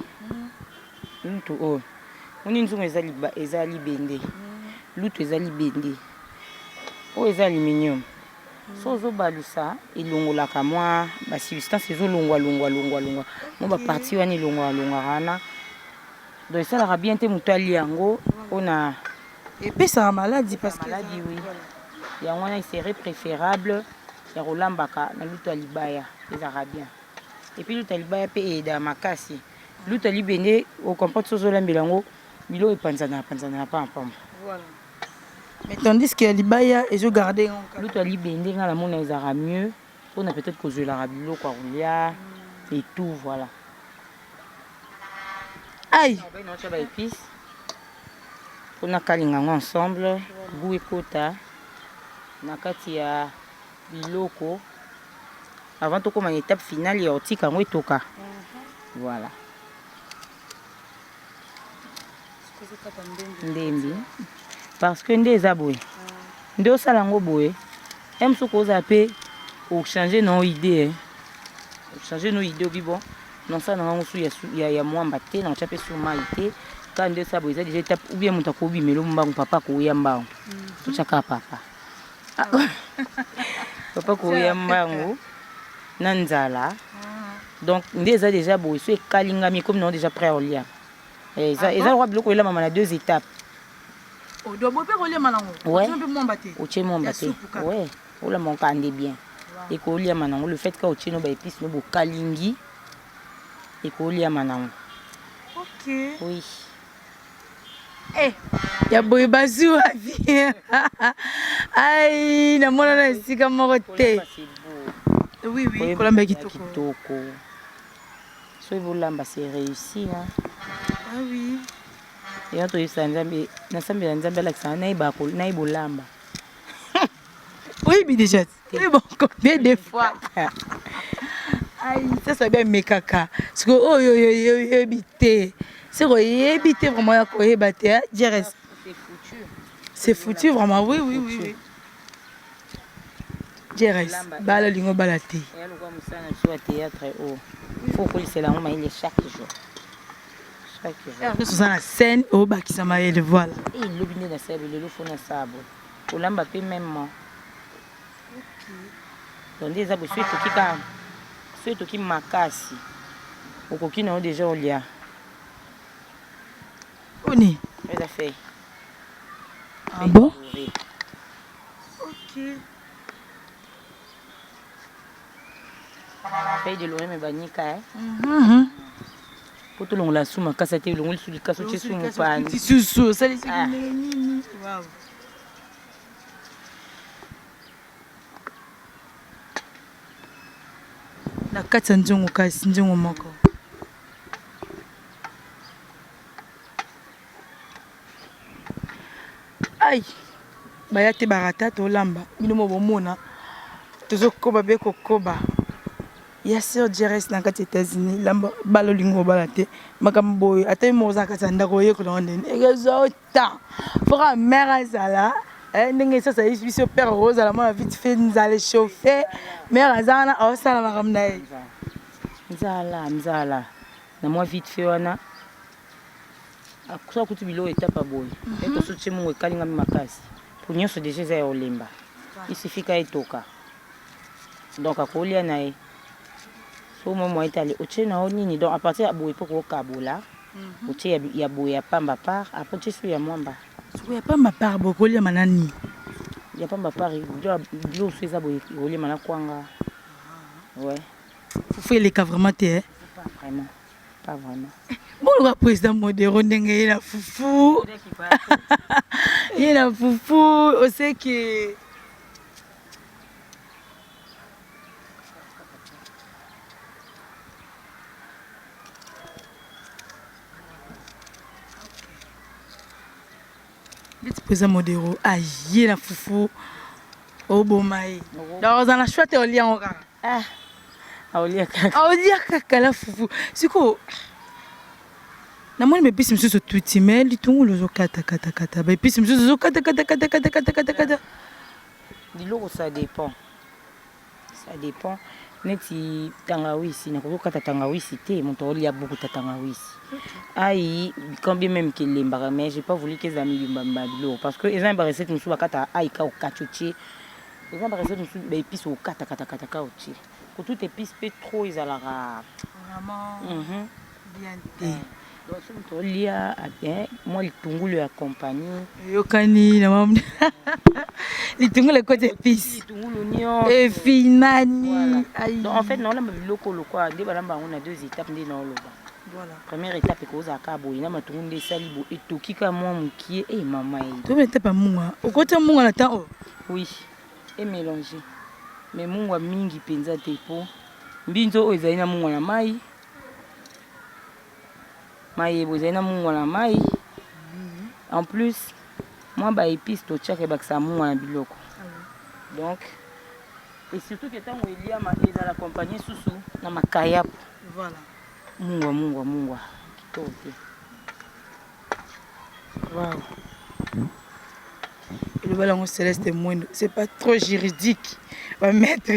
lutu oyo moni, nzungu eza, eza libende, lutu eza libende, oyo eza aluminium. So ozobalusa, elongolaka mwa basubstance, ezolongwa longwa longwa longwa mwa bapartie wana, elongwaka longwaka wana. Donc esalaka bien te moto alia yango mpona Epesaka maladie parce que Maladie, oui. Yango wana serait préférable ya kolambaka na lutu ya libaya, ezalaka bien. Et puis lutu ya libaya mpe eyedaka makasi. Lutu ya libende, ocomprendre, so ozolambela yango, biloko epanzanaka panzanaka pambapamba. Voilà. Mais tandis que ya libaya ezogarde yango kaka. Lutu ya libende, ngai namona ezalaka mieux mpona peut-être kozwelaka biloko ya kolia et tout, voilà. Ai. Naotya baépice mpona kalinga yango ensemble, goût ekota na kati ya biloko avant tokóma na étape finale ya kotika yango etoka, voilà. Ndembi, parce que nde eza boye, nde osala yango boye, ye mosuku ozala mpe ochange na idée, ochange no idée, obi bon, nasala na ngango su ya mwamba te, na otya mpe su mai te, kaka nde osala boye, eza déjà étape. Ou bien moto akobimela mbangu, papa akoya mbangu, totya kaka papa, papa koya mbangu na nzala. Donc nde eza déjà boye, so ekalingami, ekomi nango déjà prêt à olia. Eza lokwa biloko elamama na deux étapes. Oh, donc bope koliama nango. Ouais. Otie mpe mwamba te. Otie mwamba Ya te. supu kaka. Ouais. Olamba ngo kaka nde bien. Ekoliama nango le fait ka otie no ba épices no bokalingi ekoliama nango. Ok. Oui. Eh, ya boye bazwi wapi? Ai, namona na esika moko te. Kolamba c'est beau. Oui, oui, kolamba ya kitoko. Kitoko. Soki bolamba c'est réussi hein. Ah oui. Eya toyebisa Nzambe, nasambela Nzambe alakisa nayeba nayeba olamba. Oyebi déjà. Oui, bon, combien de fois? Ai, ça ça bien mekaka. Siko oyo oyo oyebi te. Siko oyebi te vraiment ya koyeba te, hein, Jerez. C'est foutu. C'est foutu vraiment. Oui, oui, oui, oui. Jerez, bala lingo bala te. Eya lokola mosala na biso ya théâtre oyo. Faut okolisela yango mayele chaque jour. Chaque jour. Nyonso oza na scène obakisa mayele voilà. Eh, lobi nde nasala boye, lelo fo nasala boye. Kolamba mpe mêmement. Donc nde eza boye soki etoki kaka soki etoki makasi okoki na yo déjà olia. Oni? Eza fait. Ah bon? Ok. Feuille de laurier me banika eh. Mhm. Po tolongola su makasi te olongoli su likasi otie su mopani. Susu, osalisi Ah. ndenge nini? Wow. Na kati ya nzongo kasi nzongo moko. Ai, baya te barata tolamba bino mo bomona tozokoba be kokoba ya sœur Jerez na kati ya États-Unis lamba bala olingi obala te makambo boye ata yo moko oza na kati ya ndako oyekola ngo ndeni ekozwa temps foka mare azala eh, ndenge esasa yebisi biso père ozala mwana vite fait nzala echauffe mare aza wana aosala makambo na ye. Nzala nzala na mwa vite fait wana so akuti biloko etapa boye ete so tie mongo ekalingami makasi po nyonso déjà eza ya kolemba, il suffit ka etoka donc akolia na ye so mwa moyen tale otie na yo nini. Donc à partir ya boye mpo kokabola otie ya boye ya pamba part, après otie su ya mwamba. Sikoyo ya pamba part boye koliama na nini? Ya pamba part, biloko so eza boye ekoliama na kwanga, ouais. Fufu eleka vraiment te, eh? Pas vraiment, pas vraiment. Boloka président Modero ndenge ye na fufu, ye na fufu oseki. Neti président Modero aye na fufu oboma ye, donc oza na choix te, olia yango kaka. Ah, aolia kaka. Aolia kaka na fufu. Sikoyo namoni baépices mosusu otuti me litungulu ozokatakatakata, baépices mosusu ozokatakatakatakatakata. Biloko ça dépend, ça dépend. Neti tangawisi, nakoki kokata tangawisi te, moto aolia bukuta tangawisi ai quand bien même kelembaka, mais j'ai pas voulu ke eza mibimba biloko parce que eza na barecette mosusu bakataka ai ka okati otie, eza na barecette mosusu baépices okatakatakata ka otie kotuta épice mpe trop ezalaka vraiment bien te. Donc soki moto olia mwa litungulu ya compagnie. Eyokani na mwa litungulu ekoti épice. Litungulu nyonso. Efinani. Donc en fait naolamba biloko lokwa nde balamba yango na deux étapes nde naoloba. Première étape ekozala kaka boye na matungulu nde esali bo etoki kaka mwa mokie e mama ye. Tomi étape ya mungwa, okoti mungwa na temps oyo? Oui, emélange, mais mungwa mingi mpenza te po mbinzo oyo ezali na mungwa na mai, mayebo ezali na mungwa na mai, en plus mwa baépice totiaka ebakisaka mungwa na biloko. Donc et surtout ke ntango eliama ezala accompagne susu na makayabu. Mungwa, mungwa, mungwa kitoko te. Wow. Eloba yango Céleste Mwendo, c'est pas trop juridique bamaître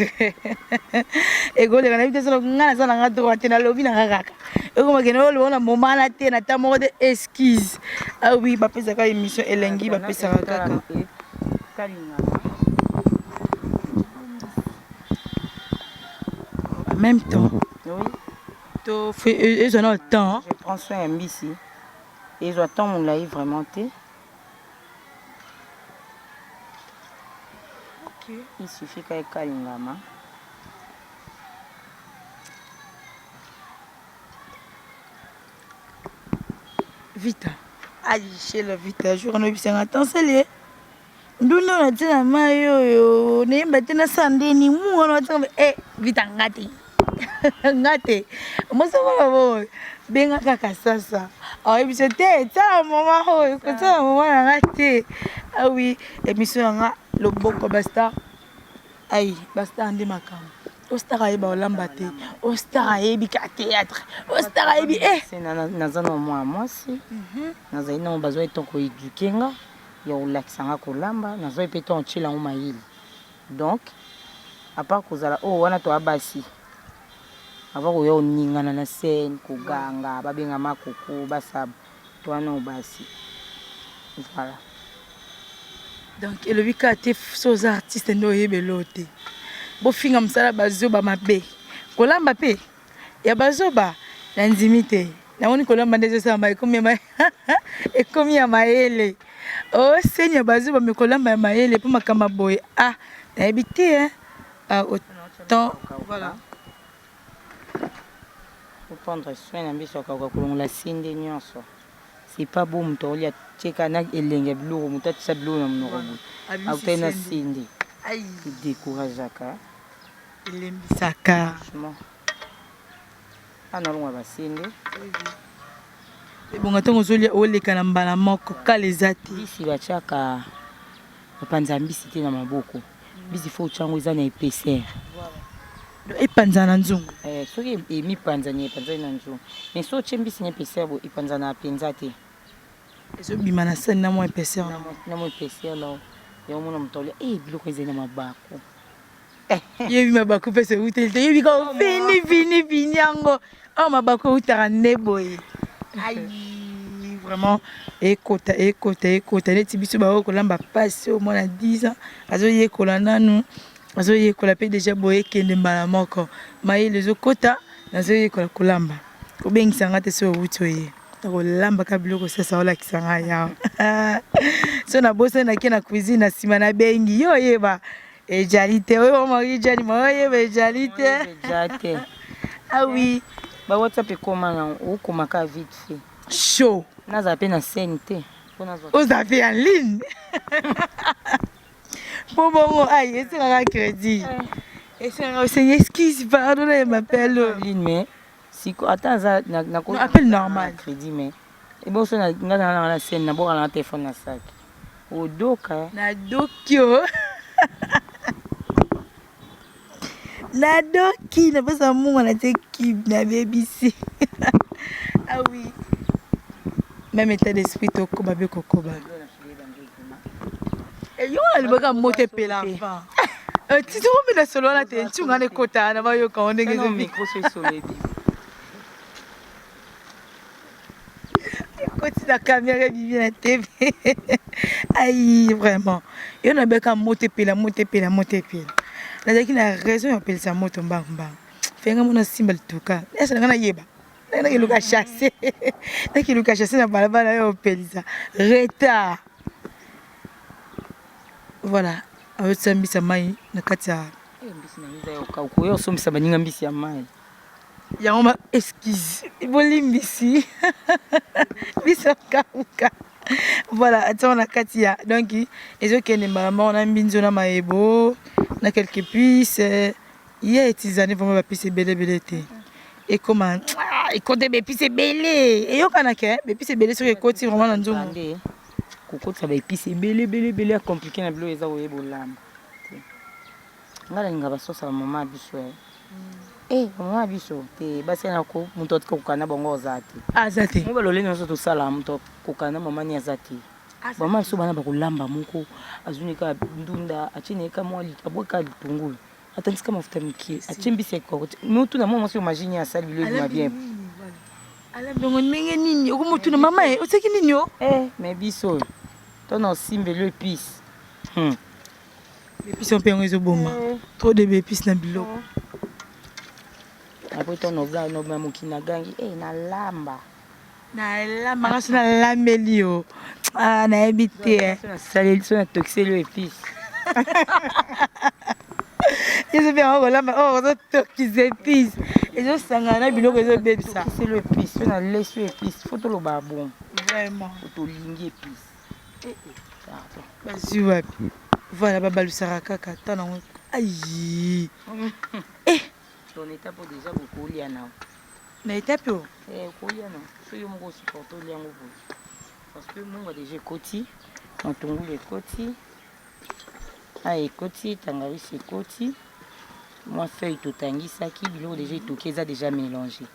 ekoleka nayebi te solo ngai naza nanga droit te, nalobi nanga kaka ekomakende oloba na moma na te na ta moko te. Excuse. Ah oui, bapesaka émission elengi, bapesaka kaka. Kalingama. En même temps. Oui. To ezwa na temps. Je prends soin ya mbisi, ezwa temps molai vraiment te. Il suffit kaka ekalingama. Vita. Ayi shela Vita jour wana oyebisa nga tansele ndunda oyo natie na mai oyo nayemba te nasala ndeni mu wana watia eh Vita nga te nga te mosoko babo benga kaka sasa ayebisa te tia mama oyo kotia mama na nga te ah oui émission na nga loboko ba star Ayi ba star nde makambo. O star ayeba olamba te. O star ayebi ka théâtre. O star ayebi eh. Naza na mwana mwasi. Mhm. Nazali na bazwa etant ko éduquer nga ya kolakisa nga kolamba, nazwa pe temps otiela yango mayele. Donc à part kozala oyo oh, wana toa basi avant koya koningana na scène koganga babenga makoko basaba toa nao basi voilà. Donc elobi kaka te so oza artiste nde oyeba eloo te. Bofinga mosala bazoba mabe. Kolamba pe ya bazoba na ndimi te. Namoni kolamba nde ezosalama ekomi ya ekomi ya mayele. Oh seni ya bazoba me kolamba ya mayele mpo makambo boye ah nayebi te hein. Ah, autant voilà. Faut prendre soin na mbisi ya kokauka kolongola sende nyonso. C'est pas beau moto akolia tieka na elengi ya biloko moto atisa biloko na monoko boye akutani na sende edécourageaka elembisaka franchement ana alongola basende ebonga ntango ozolia oleka na mbala moko kala eza te mbisi batiaka bapanza mbisi te na maboko mbisi fo otya yango eza na épaisseur epanzana na nzungu eh, soki emipanzani epanzani na nzungu mais soki otye mbisi na épaisseur boye epanzanaka mpenza te ezobima na sani na mwa épaisseur na mwa épaisseur na yango mona moto alia e biloko ezali na mabaku yebi mabaku mpe seuteli te yebi kaka fini fini fini yango awa mabaku eutaka nde boye ai vraiment ekota ekota ekota neti biso baoyo kolamba mpasi oyo mwana 10 ans azoyekola nanu azoyekola mpe deja boye ekende mbala moko mayele ezokota nazoyekola kolamba kobengisa nga te soki owuti oye nakolamba ka biloko sasa olakisa ngai awa so nabosani nake na cuisine na nsima nabengi yo oyeba ejali te oyo marie jani ma oyeba ejali te ah oui ba whatsapp ekoma na okomaka vite fait chaud nazala mpe na scène te oza mpe en ligne mpo bongo ai esengaka crédit eh. esengaka osengi excuse pardon na ye m'appelle ligne mais siko ata aza na appel normal crédit mais eboso nga na na scène na boka na téléphone na sac odoka na dokio na doki napesa munga na tie kib nabebisi ah oui même état d'esprit tokoba mpe kokoba yo nalobaka moto epela avant euh, titi omi na solo wana te ntunga na ekota na bayoka ngo ndenge ekoti na kamera ebimi na tv ai vraiment yo nabeka moto epela moto epela moto epela nazalaki na raison ya kopelisa moto mbangu mbangu fenga mona simba lituka ese nanga nayeba nakiluka chasse nakiluka chasse na balabala yo opelisa retard voilà ayotia mbisi ya mai na kati ya eh, mbisi na eza ya okauka oyo osombisa baninga mbisi ya mai yango ma excuse bolimbisi biso kauka voilà atiango na kati ya donc ezokende mbala moko na mbinzo na mayebo na quelque puce ye etizane vraiment bapisi ebele ebele te ekoma ah, ekota baepise ebele eyokanaka eh, baepise ebele soki ekoti vraiment na nzungu nde kokotisa baepise ebele ebele ebele ya compliqué na biloko eza koyeba olamba ngai nalinga basosa bamama ya biso eh. Eh, bamama ya biso te basi na ko moto atika kokana na bango aza te aza te mo balole nyonso tosala moto akokana na mama ni aza te bamama biso bana bakolamba moko azwi kaka ndunda atie na ye ka mwa abwaka litungulu Atandisika mafuta mike, atie mbisi ya kikoko. Mais otuna mwa mwasi oyo magie nini asali bilo ebima bien. Alambi yango ndenge nini? Okomotuna mama ye, otiaki nini o? Eh, mais biso to na osimbeli epice. Hmm. Epice mpe yango ezoboma. Eh. Trop de épices na biloko. Après to na na mokili na gangi, eh nalamba. Nalamba nga so nalambeli yo. Ah, nayebi te. Nasaleli so natokiseli yo epice. Yesu mpe yango kolamba oyo oh, ozotokisa epice ezosangana na biloko ezobebisa. Tokiselo epice so na leso epice fo toloba bon. Vraiment. Tolingi epice. Eh, eh, pardon. Bazwi wapi? Voilà babalusaka kaka ta nango ayi. Eh. Ton étape déjà bokolia na. Na étape oyo? Eh, okolia na. So yo moko supporte olia yango boye. Parce que mungwa déjà ekoti, matungulu ekoti. Ail ekoti, tangawisi ekoti, mwa feuille totangisaki, biloko deja etoki eza deja melange.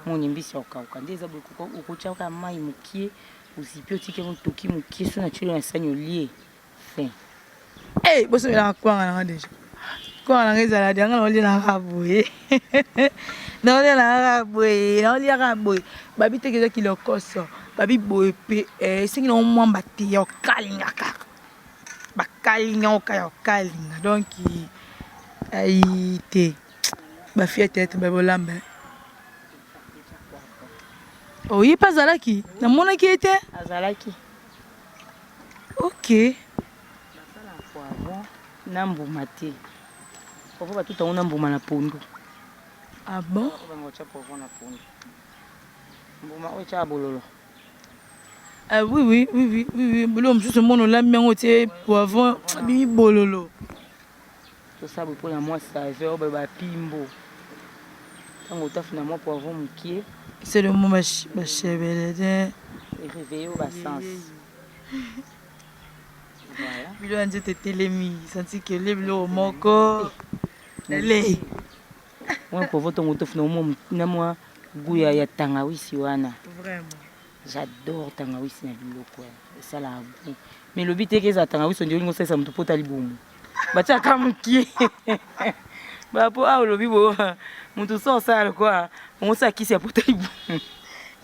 Moni mbisi ya kokauka nde eza boye, okotia kaka mai mokie, ozipi otiki yango etoki mokie, so na tielo na sani olie fin. Hey, bosomelaka kwanga nanga deja kwanga nanga ezala de anga naolia nanga boye naolia nanga boye naolia kaka boye babi teke eza kilokoso babi boye pe eh, esengi nango mwamba te ya kokalinga kaka bakalinga yango kaka ya kokalinga donc ayi te ba fille ya theatre ba bolamba oye mpe azalaki namonaki ye te azalaki ok basala poivron na mbuma te poivron batuta yango na mbuma na pondu ah bon bango otya poivron na pondu mbuma oyo etyaka bololo Ah oui oui oui oui oui oui biloko mosusu omona olambi yango otie poivron abimi bololo. Tosala boye mpona mwa saveur oyo ba pimbo ntango otafuna mwa poivron mokie. C'est le mot bashebele te. Ereveille yo ba sens. Voilà. Biloko ya nzoto etelemi santi ke olie biloko moko nalei. Mwa poivron ntango otafuna na mwa gout ya tangawisi wana. Vraiment. J'adore tangawisi na biloko esalaka gout. Mais lobi te ke ezala tangawisi ondire olingi osalisa moto pota libumu. Batiaka mokie. Ba po awa olobi bo moto so osala lokola ongosala kisi ya pota libumu.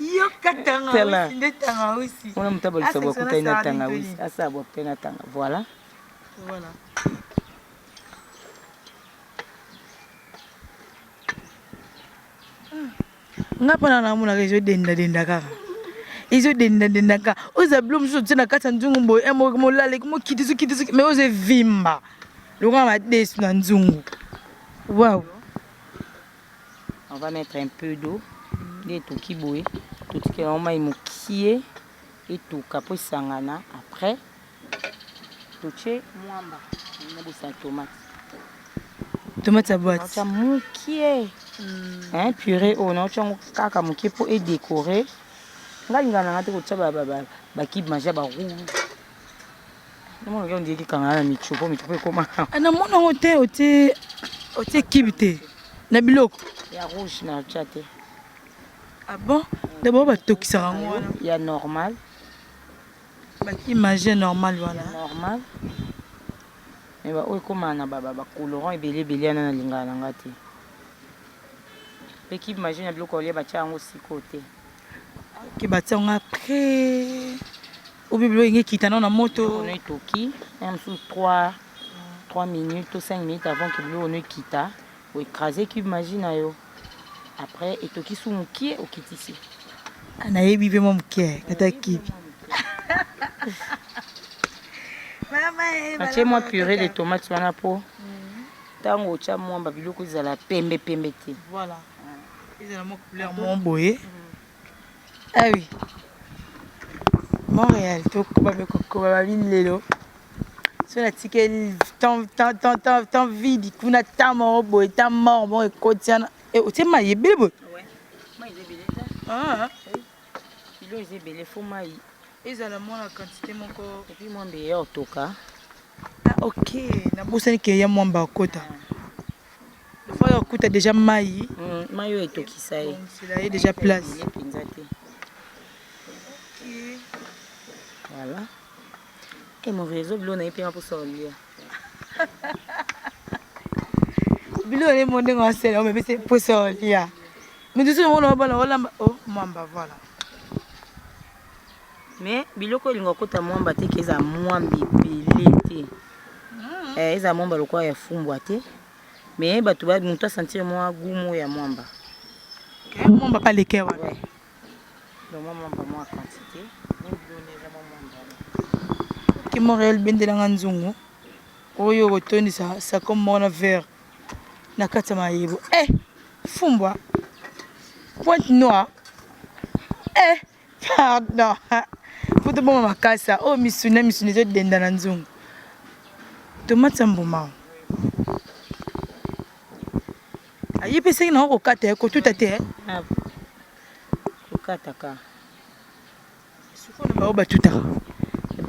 Yoka tangawisi nde tangawisi. Wana moto abalisa bwakutani na tangawisi asala bwakutani na tanga voilà. Voilà. Nga mpona namonaka ezo denda denda kaka ezo denda denda kaka oza bilo mosusu otie na kati ya nzungu boye eh, molala mokiti sokiti soki mais ozo evimba lokola madesu na nzungu waw On va mettre un peu d'eau nde etoki boye totikela yango mai mokie etoka mpo esangana après totie mwamba nabosana tomate tomate ya boîte naotya mokie hein, purée oyo naotya yango kaka mokie mpo edécore nga lingaka nanga te kotya bakibe magie ya barouge namonaki ondire kikanga na michopo michopo ekoma ah, namona yango te otie otie kibe te na biloko ya rouge naotya te ah bon d'abord batokisaka yango wana ya normal Baki magie normal wana. Normal. Mais ba oyo ekoma na ba ba colorant ebele ebele wana na lingaka na nga te. Pe cube magie na biloko olia batia yango sikoyo te. Ok batia yango après. Ou bien biloko enge kita na moto. Biloko etoki, na mosusu 3 3 minutes to 5 minutes avant que biloko no ekita, o écraser cube magie na yo. Après etoki su mukie okitisi. Ah, nayebi mpe mwa moke kata kibi. Natie mwa purée de tomate wana mpo ntango otya mwamba biloko ezala pembe pembe te. Voilà. Ezala mwa couleur mwa boye. Ah oui. Montréal tokoba mpe kokoba babi lelo so natikeli temps vide kuna temps moko boye temps mort moko ekoti wana eh, otie mai ebele boye ah. Bilo eza ebele fo mai ezala mwa na quantité moko epuis mwamba eya otoka ah, ok nabosani ke ya mwamba akota Fois okuta dejà mayi. Mayi oyo etokisa ye. Bongisela ye dejà place. Ye penza te. Voilà. Eh mon réseau bilo na ye pe mposa olia. Bilo na ye mo ndenge asala o mepesi mposa olia. Mais tu mona bana olamba oh mwamba voilà. Mais biloko elinga okota mwamba te ke eza mwamba ebele te. Eh, eza mwamba lokola ya fumbwa te. Mais bato ba moto asentir mwa goût moko ya mwamba. Okay, mwamba pa leke wana. Ouais. Donc mwa mwamba mwa quantité. Même biloko eza mwa mwamba. Ok, Montréal bendela nga nzungu. Oyo okotondisa sako moko na verre na kati ya mayebo. Eh, fumbwa. Pointe noire. Eh, pardon. Faut toboma makasa. Oyo misuni na misuni ezodenda na nzungu. Tomate ya mbuma. Aye mpe esengeli nango kokata, kotuta te. Ah, kokataka. Sikoyo na baoyo batutaka.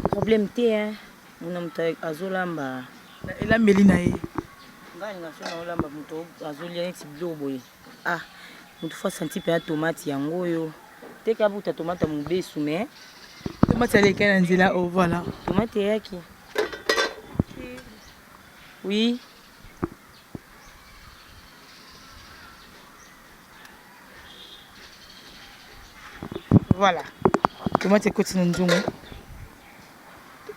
Problème te hein. Muna moto azolamba. Na elambeli na ye. Ngai alinga so naolamba moto azolia neti biloko boye. Ah, moto faut asanti mpenza tomate yango oyo. Te ke abuta tomate ya mobesu mais. Tomate aleki na nzela oh voilà. Tomate eyaki. Oui. Voilà. Tomate ekoti na nzungu.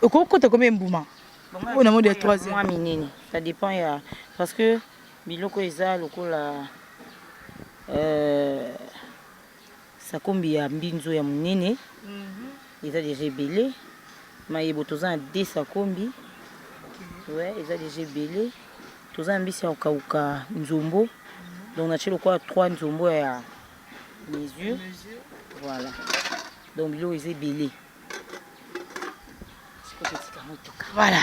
Okokota combien mbuma? Oyo na mode ya troisième. Mwa minene. Ça dépend ya parce que biloko eza lokola euh, sakombi ya mbinzo ya monene eza déjà ebele. Mayebo toza na deux sakombi. Ouais, eza déjà ebele. Toza na mbisi ya kokauka nzombo. Donc natie lokola trois nzombo ya mesure. Voilà. Donc biloko eza ebele. Sikoyo totika yango etoka. Voilà.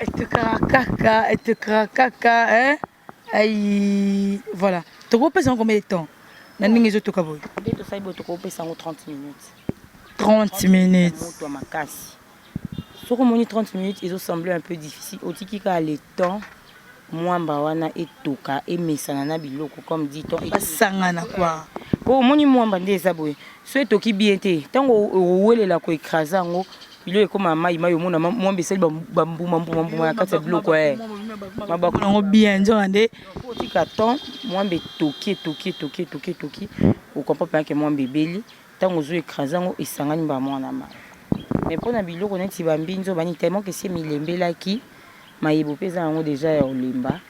Etokaka kaka, etokaka kaka, hein? Aïe, voilà. Tokopesa yango combien de temps? Na ndenge ezotoka boye. Nde tosali boye tokopesa yango 30 minutes. 30 minutes. Moto ya makasi. Soki omoni 30 minutes ezo sembler un peu difficile, otiki kaka le temps mwamba wana etoka emesana na biloko comme dit on. Basangana quoi. Po omoni mwamba nde eza boye, soki etoki bien te, tango owelela ko ecraser yango, biloko ekoma mayi mayi, omona mwamba esali ba mbuma mbuma mbuma na kati ya biloko eh. Mabaku nango bien nzoka nde. Faut otika temps mwamba etoki etoki etoki etoki etoki, o comprendre penza que mwamba ebeli. Tango ozo ecraser yango esangani mbala moko na mayi. Mais pona biloko neti ba mbinzo ba nini tellement que esi emilembelaki mayebo pe eza nango dejà ya kolemba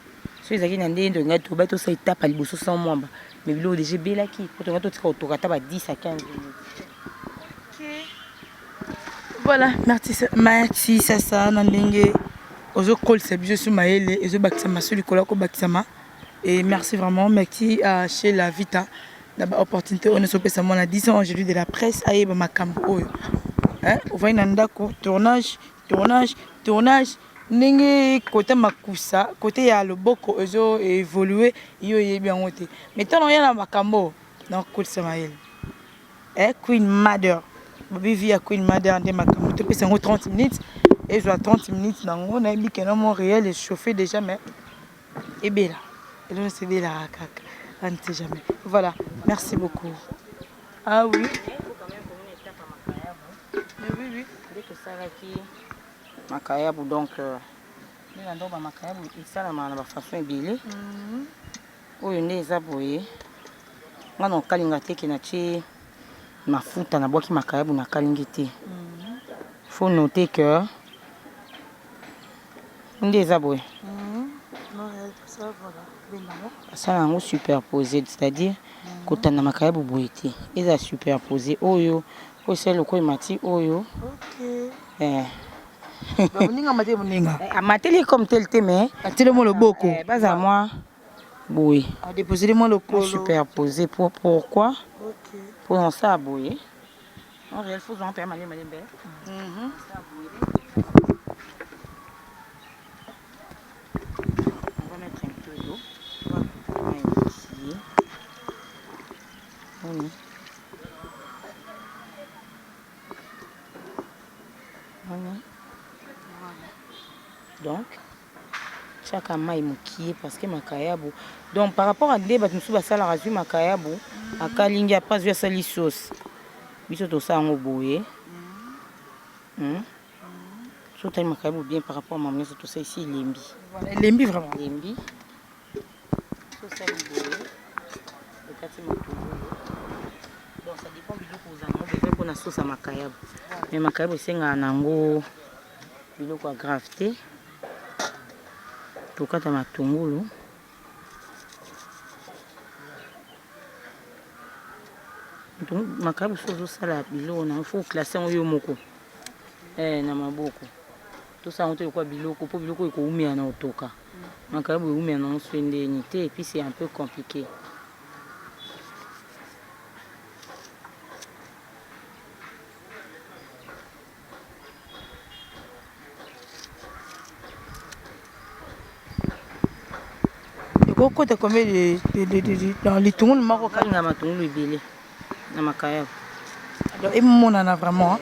soki ezalaki na ndenge tolingaki tolobaki tosala etape ya liboso sans mwamba mais biloko dejà ebelaki po tolingaki totika kotoka ata ba 10 à 15 minutes. Voilà, merci, merci Sasa na ndenge ozokolisa biso su mayele ezobakisama su likolo ya kobakisama. Et merci vraiment, merci à chez la Vita na ba opportunité oyo nyonso opesa mwana 10 ans aujourd'hui de la presse ayeba makambo oyo. Hein, ovandi na ndako tournage, tournage, tournage ndenge kota makusa kote ya loboko ezo évoluer yo oyebi yango te. Mais ntango oya na makambo nakolisa mayele. Eh, Queen Mother. Bobi vie ya Queen Mother nde makambo topesa yango 30 minutes ezwa 30 minutes nango nayebi ke na Montréal echauffe déjà mais ebela eloko nyonso ebelaka kaka on ne sait jamais. Voilà, merci beaucoup. Ah oui. Mais oui, oui. Nde tosalaki makayabu donc nde na ndoko ba makayabu esalamaka na ba façon ebele. Oyo nde eza boye nga na okalinga te ke natie mafuta nabwaki makayabu nakalingi te. Faut noter que nde eza boye basala yango superposé, c'est-à-dire kotanda makayabu boye te, ezala superposé oyo oyo esali lokola emati oyo. Eh. Moninga amateli moninga. Amateli comme tel te mais ateli mwa loboko. Eh, bazala mwa boye. Adéposeli mwa lokolo. Superposé pour pourquoi? Pour nasala boye. En réel faut zwa mpe malembe malembe. On va mettre un peu d'eau. Boni. Boni. Donc, tiaka mai mokie parce que makayabu donc par rapport à nde bato mosusu basalaka azwi makayabu akalingi après azwi asali sauce biso tosala yango boye. So otali makayabu bien par rapport à mama nyonso tosalisi elembi. Voilà, elembi vraiment. Elembi. So osali boye okati matungulu. Donc ça dépend biloko ozala nango besoin mpona sauce ya makayabu. Mais makayabu esengaka nango biloko ya grave te. Tokata matungulu. Makayabu so ozosala biloko nango faut oclasse yango yo moko. Eh, na maboko. Tosala yango te lokola biloko mpo biloko ekowumela na kotoka. Makayabu ewumela na yango soki ndenge te et puis c'est un peu compliqué. Ekokota combien de, de, de, de, de, dans litungulu moko kalinga matungulu ebele na makayabu. Donc emonana vraiment. Hein?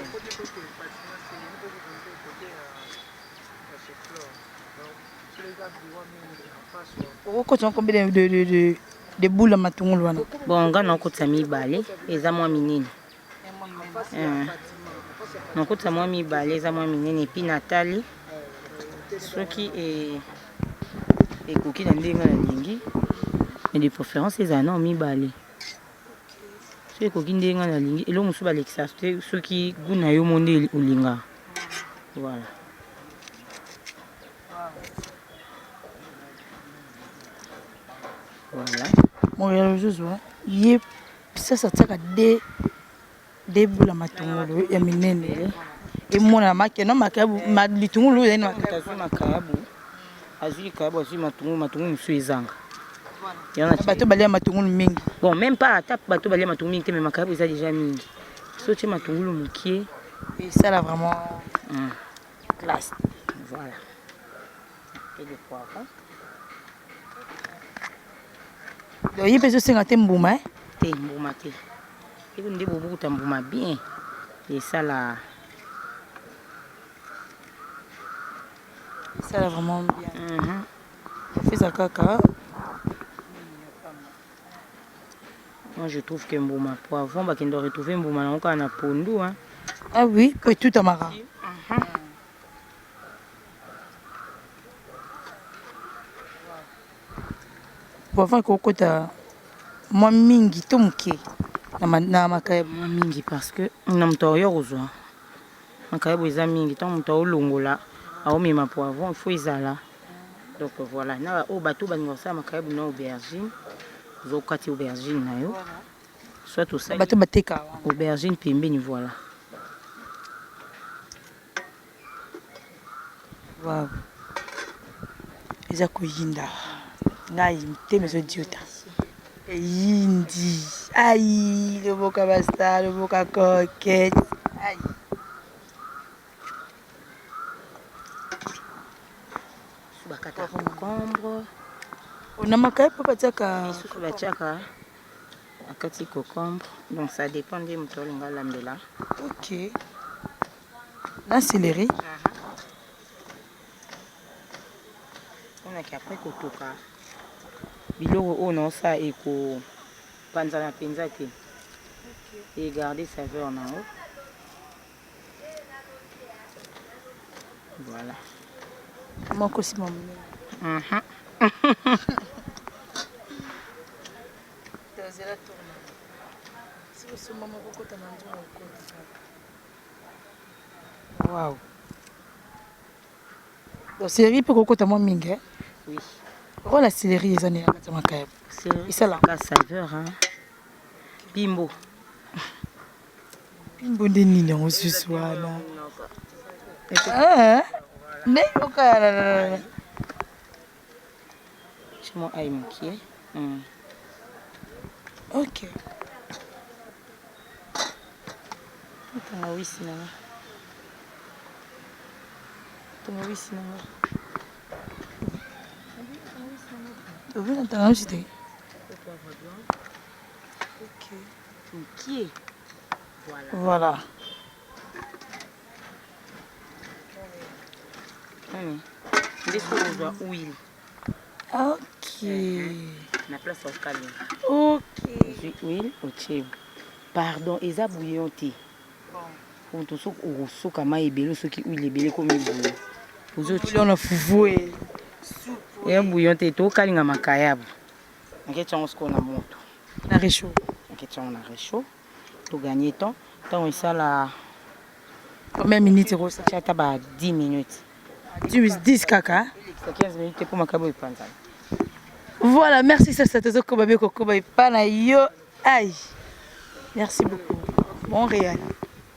Okokotisa combien de, de, de, de, de boule ya matungulu wana? Bon, nga nakotisa mibale, eza mwa minene. Eh. Nakotisa mwa mibale, eza mwa minene epuis natali soki e, ekoki na ndenge nga nalingi, mais de préférence ezala nao mibale. Soki ekoki ndenge nga nalingi, eloko mosusu balekisaka te soki gout na yo mo nde olingaka. Voilà. Voilà. Moya ozozwa ye sasa atiaka de de bula matungulu ya minene emonana makeno makayabu litungulu ezali na azwi makayabu azwi likayabu azwi matungulu matungulu mosusu ezanga bato balia matungulu mingi bon même pas ata bato balia matungulu mingi te mais makayabu eza déjà mingi so otie matungulu mokie esala vraiment classe. Voilà. Et des poivrons. Donc ye mpe ezosenga te mbuma eh? Te mbuma te. Eko nde bobukuta mbuma bien. Esala esala vraiment bien. Mm -hmm. Ofeza kaka. Moi je trouve que mbuma poivron bakende retrouver mbuma nango kaka na pondu hein. Ah oui, po etutamaka. Poivron ekokota mwa mingi to moke na makayabo. Mwa mingi parce que na moto akoya kozwa makayabo eza mingi ntango moto aolongola aomema poivron il faut ezala donc voilà na oyo bato balingaka kosala makayabu na aubergine ozokati aubergine na yo soit osali bato bateka aubergine pembeni voilà. Wow. Eza koyinda ngai motema ezodiota eyindi ai loboka basta loboka coquette ai Bakata concombre. Na makayabu mpe batiaka. Misusu batiaka akati concombre. Donc ça dépend nde moto alinga alambela. Ok. Na céleri. Omonaki après kotoka biloko oyo naosala ekopanzana mpenza te. E garder saveur na yango. Voilà. Moko nsima monene. Tozela tourna. Soki osomba moko okota na nzungu okota kaka. Wow. Donc céleri mpe kokota mwa mingi eh? Oui. Rôle ya céleri eza nini na kati ya makayabo? Esala ka saveur hein. Pimbo. Pimbo nde nini yango susu wana? Eh, nde yoka. Mwa ail mokie. Ok. Tangawisi na nga. Tangawisi na nga. Ovi na tangawisi te? Ok. Mokie. Voilà. Voilà. Nde soki ozwa huile. Ok. Na place ya kokalinga. Ok. Ozwi huile otie. Pardon, eza bouillon te. Moto soki okosuka mai ebele soki huile ebele ekomi bouillon. Ozotia na fufu e. Eza bouillon te, tokalinga makayabu. Naketia yango sikoyo na moto. Na réchaud. Naketia yango na réchaud. To gagner temps. Ntango esala Combien de minutes ekosala? Tia ata ba 10 minutes. 10 10 kaka. Elekisa 15 minutes te mpo makayabu epanzana. Voilà, merci sasa tozokoba be kokoba epa na yo. Ai. Merci beaucoup. Bon réel.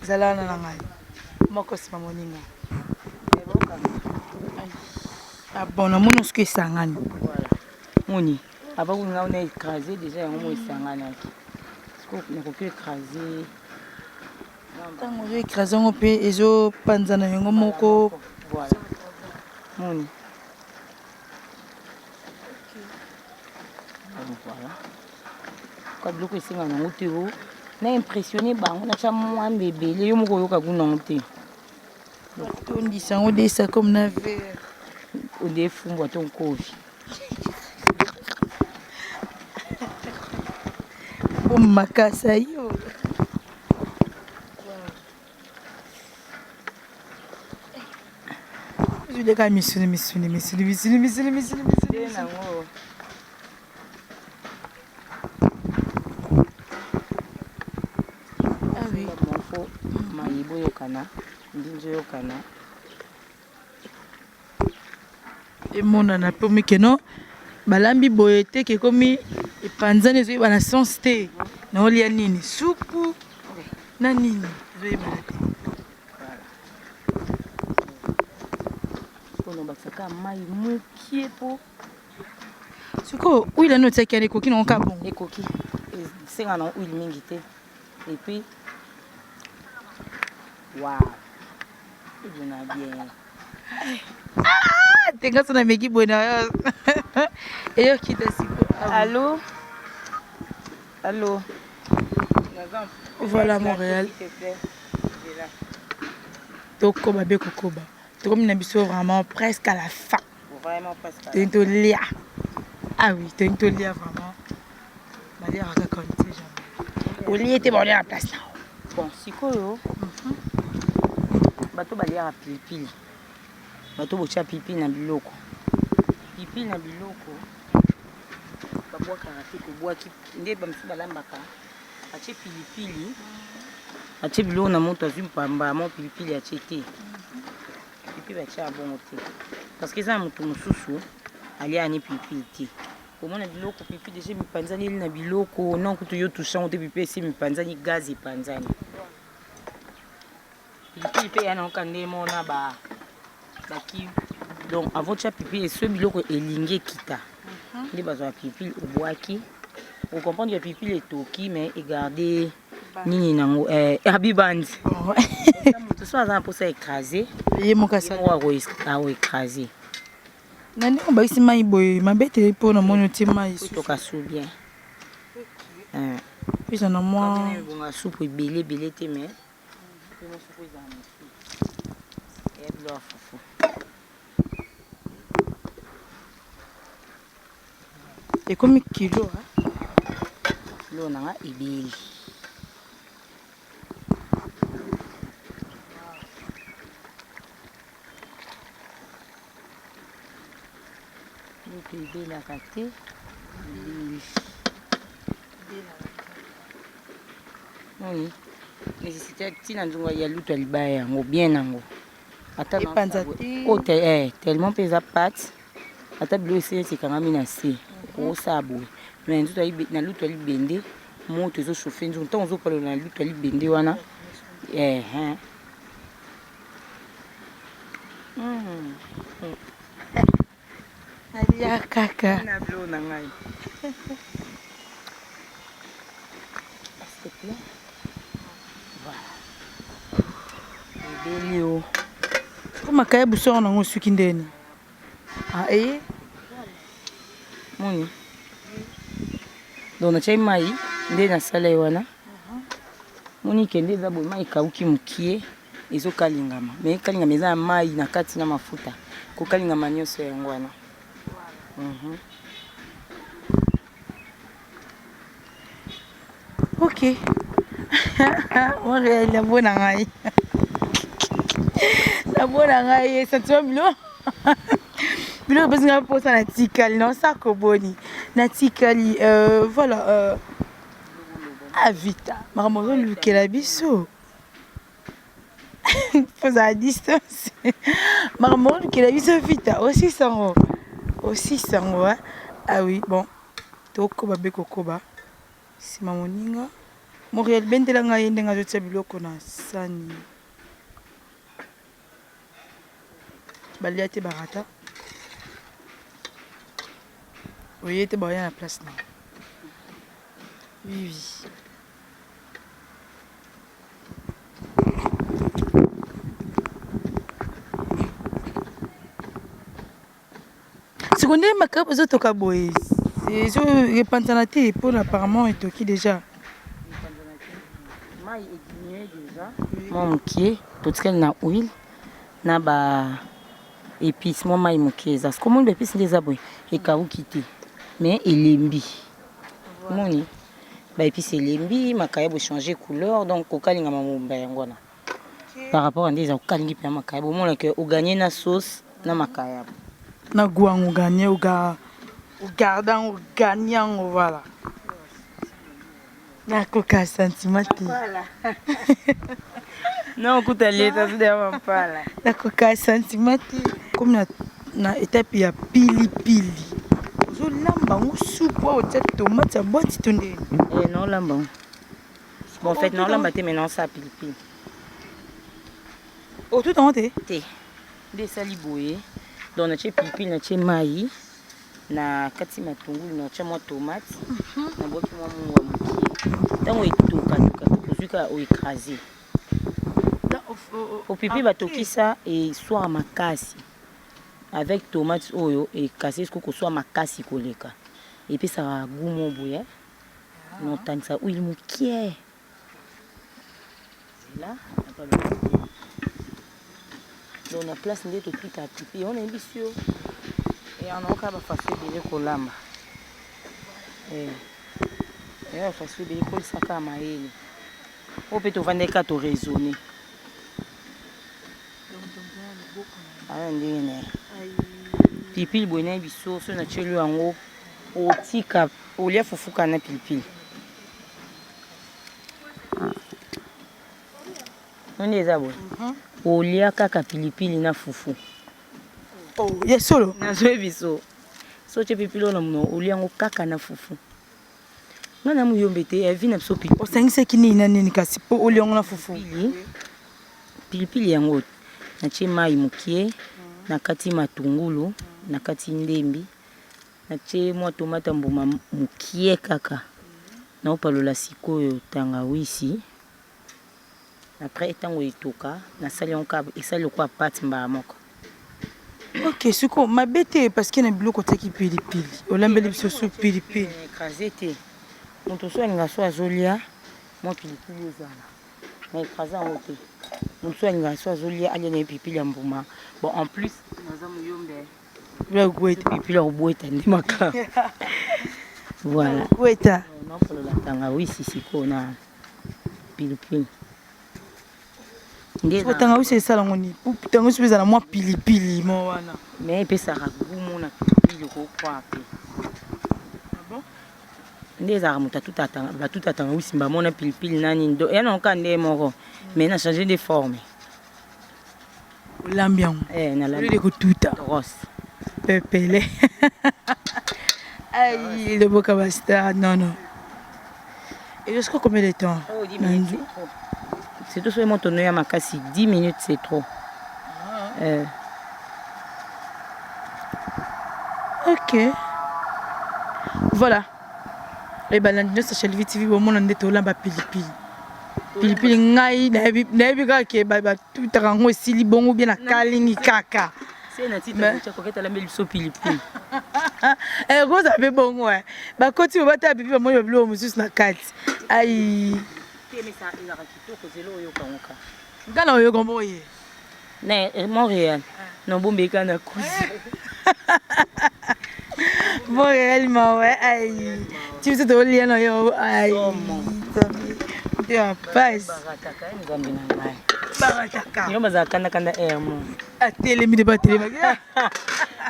Zala wana na ngai. Moko nsima moninga. Ah bon, namoni soki esangani. Voilà. Moni, avant que nga na écraser déjà yango mo esanganaki. Sikoyo nakoki écraser. Ntango ozo écraser yango mpe ezopanzana yango moko. Voilà. Moni. Donc voilà. Kwa biloko esenga nango te o. Na impressionner bango natya mwambe ebele yo moko oyoka kuna yango te. Tondisa yango desa comme na verre. Onde fumbwa to nkovi. Makasa yo. Ozoleka misuni misuni misuni misuni misuni misuni misuni. Nango. Ah oui. Moko mayibo yokana, mbinzo yokana. Emonana mpe mikeno balambi boye te ke ekomi epanzani ezoyeba na sens te naolia nini supu na nini ezoyebana te. Mpona bakisaka mai mokie mpo Sikoyo huile wana otiaki wana ekoki nango kaka bongo? Ekoki, esenga nango huile mingi te. Et puis wow, ebona bien. Ah, tenga so nameki boye na eyokita sikoyo. Allo? Allo? Voilà Montréal. Tokoba be kokoba. Tokomi na biso vraiment presque à la fin. Vraiment presque. Tolingi tolia. Ah oui, tolingi tolia vraiment. Baliaka kaka on ne sait jamais. Olie te baolia na place na yo. Bon, sikoyo bato baliaka pilipili, bato botya pilipili na biloko, pilipili na biloko babwakaka te, kobwaki nde bamosusu balambaka atie pilipili, atie biloko na moto, azwi mpamba mo pilipili atie te, pilipili batyaka bongo te parce que eza na moto mosusu aliaka ni pilipili te. Komona biloko pilipili deja mipanzani eli na biloko non kutu yo touche yango te, pilipili esi mipanzani, gaz epanzani, pilipili mpe ya nango kande mona ba baki. Donc avant tia pilipili eso biloko elingi ekita nde bazwaka pilipili obwaki, ocomprendre ke pilipili etoki mais egarde nini nango abibandi. Moto so aza na mposa écrase ye moko asali. Moko akoécrase. Na ndenge obakisi mai boye mabe te mpo namoni otie mai toka su bien. Eza na mwa ebonga supu ebele ebele te, mais supu ezala mosusu eya biloko ya fufu. Ekomi kilo. Biloko nanga ebeli. Biloko ebelaka te, ebeli. Oui. Nécessité ntina nzungu ya lutu ya libaya yango bien nango ata Epanza te. Oyo tellement mpe eza pâte, ata biloko esi neti ekangami na se, okosala boye mais nzoto na lutu ya libende, moto ezochauffe nzungu ntango ozopalola na lutu ya libende wana eh. Alia kaka. Na biloko na ngai, s'il te plaît. Voilà, ebeli o. Siko makayabu soko nango soki ndeni eye. Moni, donc natiai mai nde nasala ye wana, moni kende eza boye, mai ekauki mokie, ezokalingama mais ekalingama eza na mai na kati na mafuta, kokalingama nyonso yango wana. Ok, Montréal, nabona ngai, nabona ngai sentiment bilo biloko epesi ngai mposa. Natikali naosako boni, natikali voilà. Avita makambo ozolukela biso kozala distance, makambo ozolukela biso vita osisango osisango. Ah oui, bon, tokoba be kokoba nsima moninga Montréal bendela ngai ye ndenge azotia biloko na sani. Balia te barata. Oye te baoya na place na. Oui oui. Siko nde makabu ezotoka boye ezo epanzana te mpona apparemment etoki déjà. Mai ediminue déjà mwa mokie, totikali na huile na ba épice, mwa mai mokie eza. Siko omoni ba épice nde eza boye ekauki te mais elembi. Omoni ba épice elembi, makayabo echanger couleur, donc kokalingama mobimba yango wana. Par rapport à nde eza kokalingi mpenza makayabo, omona ke oganye na sauce na makayabo. Na goût yango oganye, ogarde yango, oganye yango, voilà. Nakoka sentiment te. Non, kuta lieta zude ya mampala. Nakoka sentiment te. Comme na étape ya pili pili. Ozolamba yango supu awa otia tomate ya boîte to ndeni? Eh, naolamba yango. Bon, en fait, naolamba te mais naosala pilipili. Otuta yango te? Te. Nde esali boye. Donc natie pilipili, natie mai na kati matungulu, natia mwa tomate, nabwaki mwa mungwa mokie. Ntango etokatoka, ozwi kaka oécraser. Po pilipili batokisa eswaka makasi avec tomate oyo ekase, soki koswa makasi koleka epesaka goût mo boye. Notangisa huile mokie zela. Donc na place nde totuta pipi yango, nayebisi yo eya naoka bafaçon ebele kolamba, eya bafaçon ebele kolisaka mayele oyo mpe tovandaki kaka toraisonner aya ndenge na ye. Pilipili boye, nayebi so so natieli yango, otika olia fufu kaka na pilipili. Nde eza boye, olia kaka pilipili na fufu. Oh, ya solo? Nazoyebi so so otie pilipili oyo na monoko, olia yango kaka na fufu. Ngai na moyombe te ya vi na biso pilipili. Osangisaki nini na nini kasi mpo olia yango na fufu? Pilipili yango, natie mai mokie na kati matungulu, na kati ndembi, natie mwa tomate ya mbuma mokie kaka, naopalola sikoyo tangawisi. Après, ntango etoka, nasali yango kaka, esali lokola pâte mbala moko. Ok, sikoyo mabe te parce que na biloko otiaki pilipili, olambeli biso su pilipili. Écrase te. Moto so alinga so azolia mwa pilipili ezala na écrase yango te. Moto so alingaka so azolia, alia na ye pilipili ya mbuma. Bon, en plus naza moyombe. Gweta. Pilipili ya kobweta nde makambo, voilà. Gweta. Napolola tangawisi sikoyo na pilipili nde. Tangawisi esala yango nini? Tangawisi mpe ezala mwa pilipili mo wana. Mais epesaka goût mo na pilipili okokwa mpe nde ezalaka. Moto batuta tangawisi mbamona pilipili nani ya nango nde moko, mais na change de forme. Olambi yango? Eh, nalambi. Olele kotuta. Rose. Pepele ai loboka bastar. Non non, et jusqu'à combien de temps? Oh, 10 minutes, c'est trop. Surtout soki moto no ya makasi, 10 minutes c'est trop. Ok, voilà. Ebalandi nyonso Shelvi TV, bomona nde tolamba pilipili. Pilipili ngai nayebi kaka ke batutaka yango, esili bongo bien, nakalingi kaka. Se na titre koketa alambeli biso pilipili. Ekozala mpe bongo, bakoti bo batala pipi, bamoni babiloko mosusu na kati ai. Ezalaka kitoko, zelo oyoka yango kaka. Nga na oyoka moye. Na Montréal nabombeka na kusi. Montréal mawe ai ti biso tolia na yo ai nde ya pasi. Barataka nzambe na ngai. Barataka. Yo bazala kandakanda air mo. Atelemi nde batelemaki.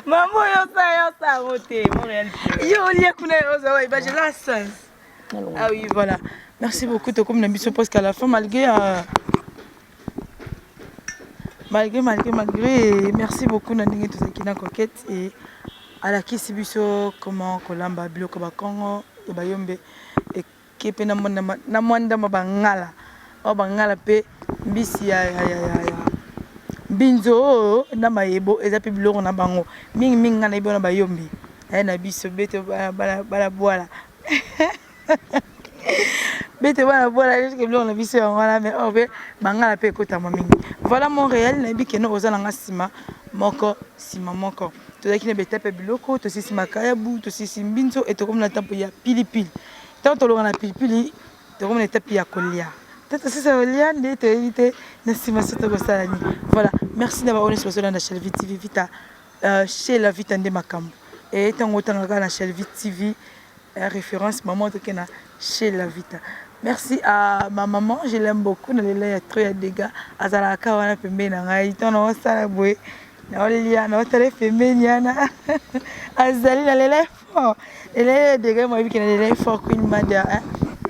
Mama oyo osa yo osango te Montréal. Yo olia kuna, ozawa ibage la sens. Ah oui, voilà, merci beaucoup. Tokomi na biso presque à la fin, malgré malgré malgré malgré. Merci beaucoup na ndenge tozalaki na Coquette et alakisi biso comment kolamba biloko bakongo ya bayombe eke mpe na mwa ndambo bangala oyo bangala mpe mbisi ya, ya, ya, ya, ya. Mbinzo oyo na mayebo eza mpe biloko na bango mingi mingi. Ngai nayebi wana bayombi eh, na biso bete bana bana bwala bete bana bwala eske biloko na biso yango wana, mais oyo mpe bangala mpe ekotama mingi. Voilà, Montréal, nayebi keno oza nanga nsima moko nsima moko. Tozalaki na betape ya biloko, tosisi makayabu, tosisi mbinzo e tokomi na ntampo ya pilipili. Ntango tolonga na pilipili, tokomi na etape ya kolia te. Tosisa kolia nde toyebi te na nsima so tokosala nini. Voilà, merci na baoyo nyonso bazolanda Shelvi TV Vita. Chez la Vita nde makambo e ntango otanga kaka na Shelvi TV référence maman, toke na chez la Vita. Merci à ma maman, je l'aime beaucoup. Nalela ya trop ya dégâts, azalaka wana pembeni na ngai. Ntango naosala boye, naolia, naotala pembeni wana azali. Nalela fort, lela ya dégâts, moyebi ke nalela fort. Queen Mother,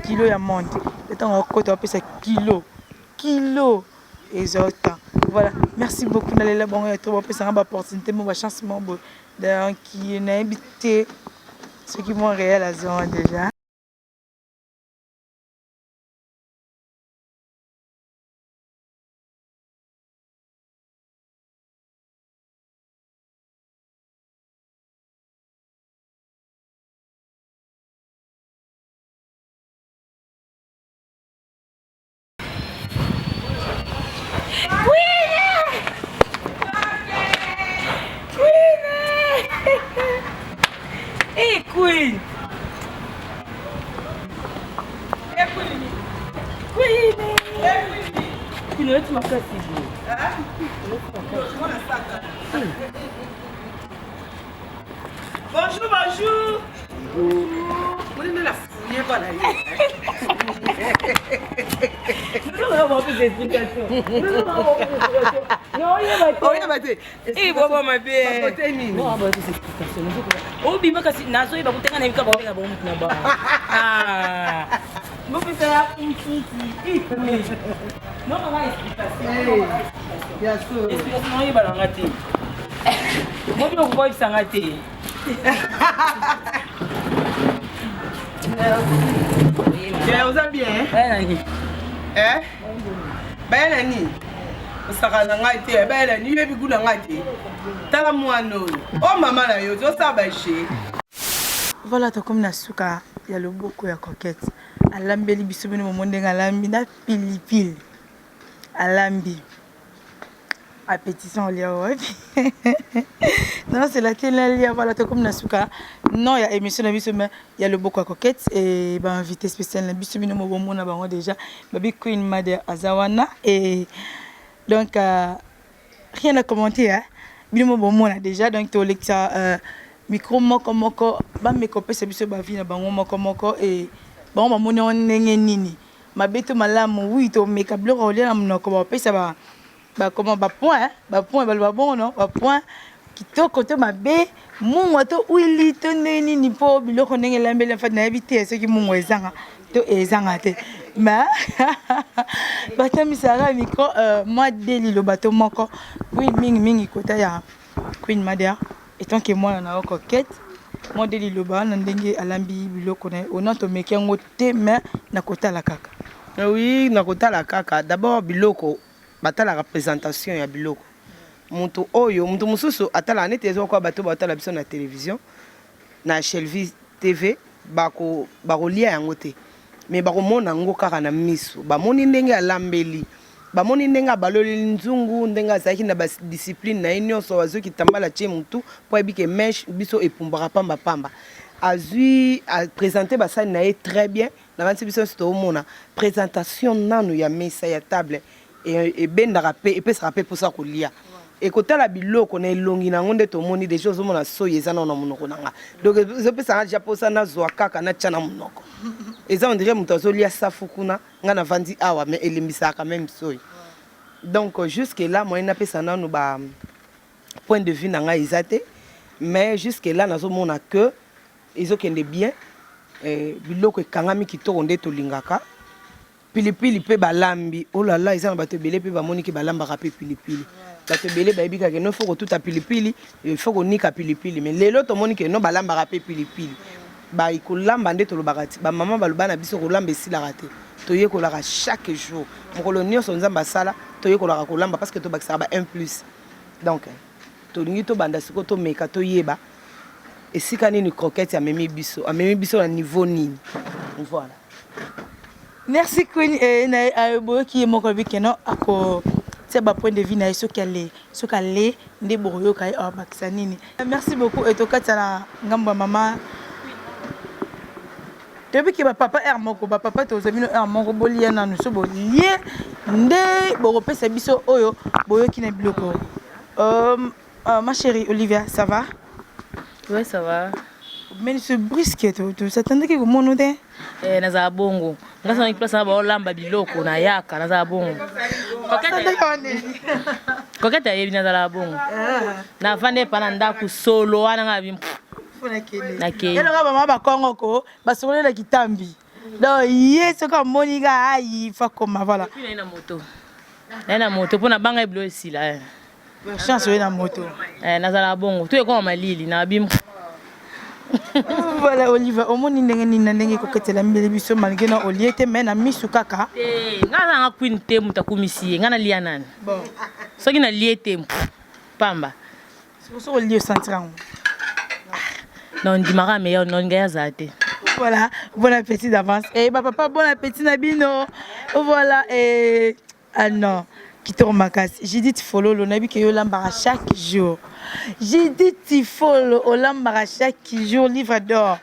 kilo ya monde, ntango akota apesa kilo kilo ezota. Voilà, merci beaucoup. Nalela bango ya trop, bapesanga baopportunité mo bachance mo boye. Donc nayebi te soki Montréal azonga déjà. Queen! Hey, Queen! Queen! Queen, olati makasi boye. Bonjour, bonjour. Bonjour. La fouille pas là. Nous avons plus d'explications. Nous avons plus d'explications. Non, oyeba te. Eh, bobo mabe. Bakote nini? Non, ba plus explications. Obima kasi nazoyeba kotenga na yebika baobenga bango mutu na bango. Ah. Bopesa ya mfiti. Non, non, explication. Ya so. Explication oyeba nanga te. Mobi okokoyebisa nga te. Yeah, oza bien. Baya nani? Eh? Baya nani? Osaka na ngai te, baya nani? Yoyebi gu na ngai te. Tala mwana oyo. O mama na yo, ozosala baje. Voilà, tokomi na suka ya loboko ya Coquette. Alambeli biso, bino momo ndenge alambi na pilipili. Alambi appétissant, olia wapi? Non, c'est laquelle nalia. Voilà, tokomi na suka non ya émission na biso, mais ya loboko ya Coquette e bainvité spécial na biso, bino mo bomona bango déjà, babi Queen Mother aza wana. Et donc rien à commenter, hein? Bino mo bomona déjà. Donc tolekisa micro moko moko, bameka opesa biso bavi na bango moko moko e bango bamoni yango ndenge nini, mabe to malamu. Oui, tomeka biloko kolia na monoko, bapesa ba bakoma bapoint, bapoint baloba bongo no bapoint, kitoko to mabe, mungwa to huile to ndenge nini, mpo biloko ndenge elambeli. En fait, nayebi te soki mungwa ezanga to ezanga te, mais batambisaka micro mwa de liloba to moko. Oui, mingimingi kota ya Queen Mother, étant que mwana na yo Coquette, mwa de liloba na ndenge alambi biloko na ye. Ona tomeki yango te, mais nakotala kaka. Oui, nakotala kaka. D'abord biloko, batalaka présentation ya biloko. Moto oyo, moto mosusu atalaka neti ezokoka. Bato batala biso na télévision na Shelvi TV, bakolia yango te, mais bakomona yango kaka na miso. Bamoni ndenge alambeli, bamoni ndenge abaloleli nzungu, ndenge azalaki na badiscipline na ye nyonso, azwaki tambala, tie motu mpo ayebi ke mèche biso epumbaka pambapamba. Azwi aprésente basali na ye très bien. Nakanisi biso nyonso toomona présentation nanu ya mesa ya table, ebendaka mpe epesaka mpe mposa kolia. Ekotala biloko na elongi na yango nde tomoni déjà, ozomona soyi eza nano na monoko na nga, donc ezopesanga déjà mposa nazwa kaka natya na monoko. Eza on dirait moto azolia safu kuna, nga navandi awa, mais elembisaka même soyi. Donc jusque là, moyen napesa nanu ba point de vue na ngai eza te, mais jusque là nazomona que ezokende bien. Biloko ekangami kitoko nde tolingaka. Pilipili mpe balambi, olala, eza na bato ebele mpe bamoniki balambaka mpe pilipili. Bato ebele bayebi kaka no faut kotuta pilipili, faut konika pilipili, mais lelo tomoni ke no balambaka mpe pilipili. Kolamba nde tolobaka ti bamama baloba na biso, kolamba esilaka te, toyekolaka chaque jour, mokolo nyonso Nzambe asala. Toyekolaka kolamba parce que tobakisaka ba un plus. Donc tolingi tobanda sikoyo tomeka toyeba esika nini croquette amemi biso, amemi biso na niveau nini. Voilà. Merci Queen eh, na eh, boyoki ye moko alobi ke non ako tia ba point de vue na ye soki ale soki ale nde bokoyoka ye abakisa nini. Merci beaucoup et tokatisa na ngambo ya mama toyebi ke bapapa heure moko bapapa tozwa bino heure moko bolia nanu so bolie nde bokopesa biso oyo boyoki na biloko euh, euh, ma chérie Olivia ça va? Ouais, ça va. Mais ce brusque tosatandaki komona te. Eh, nazala bongo nga sana place na baolamba biloko nayaka nazala bongo. Coquette ayebi nazala bongo. Navandi epa na ndako solo wana nga bi nakei. Elonga bamama bakongo ko basokoli na kitambi donc ye soki amoni ka ayi fa koma voilà. Naye na moto, naye na moto mpo nabanga ebilo esila eh. Chance oye na moto. Eh, nazala bongo to ekoma malili na bi. Voilà Olive, omoni ndenge nini na ndenge koketela mbele biso malgré na olie te mais na misu kaka. Te, nga nazanga queen te moto akumisi ye nga nalia nani? Bon. Soki nalie te pamba. Soki olie osentir yango. Non, ndimaka meilleur non ngai azala te. Voilà, bon appétit d'avance. Eh ba papa, bon appétit na bino. Voilà et ah non, kitoko makasi. Judith Fololo, nayebi ke yo olambaka chaque jour. Judith Fololo olambaka chaque jour livre d'or.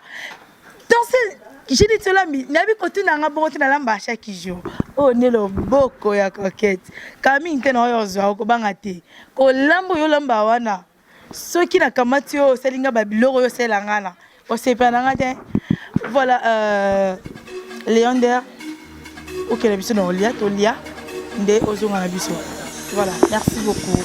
Danse Judith olambi, nayebi kotuna nga bongo te nalambaka chaque jour. Oyo nde loboko ya coquette. Kala mingi te na oyo ozwa okobanga te. Kolamba oyo olamba wana soki nakamati oyo osali nga ba biloko oyo osala nga na osepela na nga te. Voilà euh, Leander okela biso na olia tolia nde ozonga na biso. Voilà, merci beaucoup.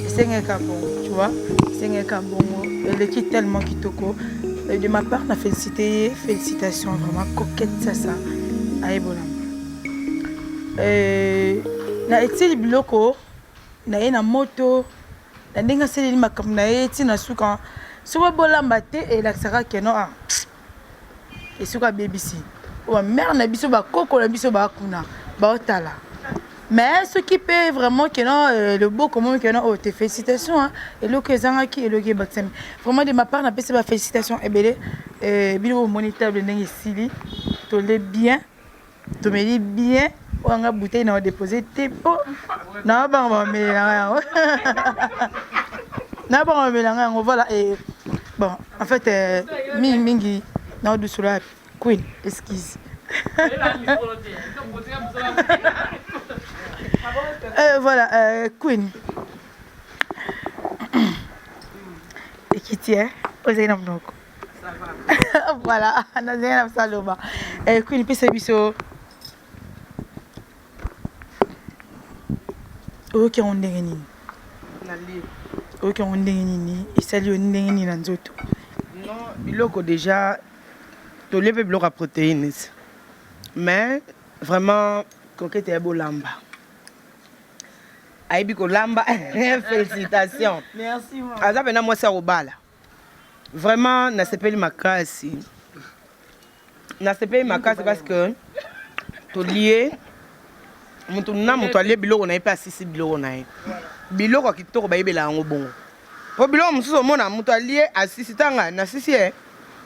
Esengeka bongo, tu vois, esengeka bongo, eleki tellement kitoko. Et de ma part, na félicité ye, félicitations vraiment coquette sasa ayebolamba. Euh, na etili biloko na ye na moto na ndenge asaleli makambo na ye ti na suka soki bolamba te elakisaka keno ah esuka abebisi oyo bamare na biso bakoko na biso bakuna baotala mais soki mpe vraiment keno euh, loboko momi keno oyo oh, te félicitation eloko ezangaki eloko ebakisami vraiment de ma part napesi bafélicitation ebele euh, bino bomoni table ndenge esili tole bien tomeli bien oyo nga bouteille na odepose te mpo na banga bamelelanga yango na banga bamelelanga yango voilà et bon en fait euh, mingi mingi na odusola queen excuse. Voilà, Queen. Ekiti, hein? Ozali na monoko. Voilà, nazali na saloba. Queen, pesa biso oyoki yango ndenge nini? Oyoki yango ndenge nini? Esali yo ndenge nini na nzoto? Non, biloko déjà tolie mpe biloko ya protéines, mais vraiment Coquette ya bolamba, ayebi kolamba. Félicitation. Merci. Aza mpena mwasi ya kobala. Vraiment nasepeli makasi, nasepeli makasi parce que tolie, moto na moto alie biloko na ye mpe asisi biloko na ye. Biloko ya kitoko bayebela yango bongo, po biloko mosusu omona moto alie asisi tanga nasisi ye,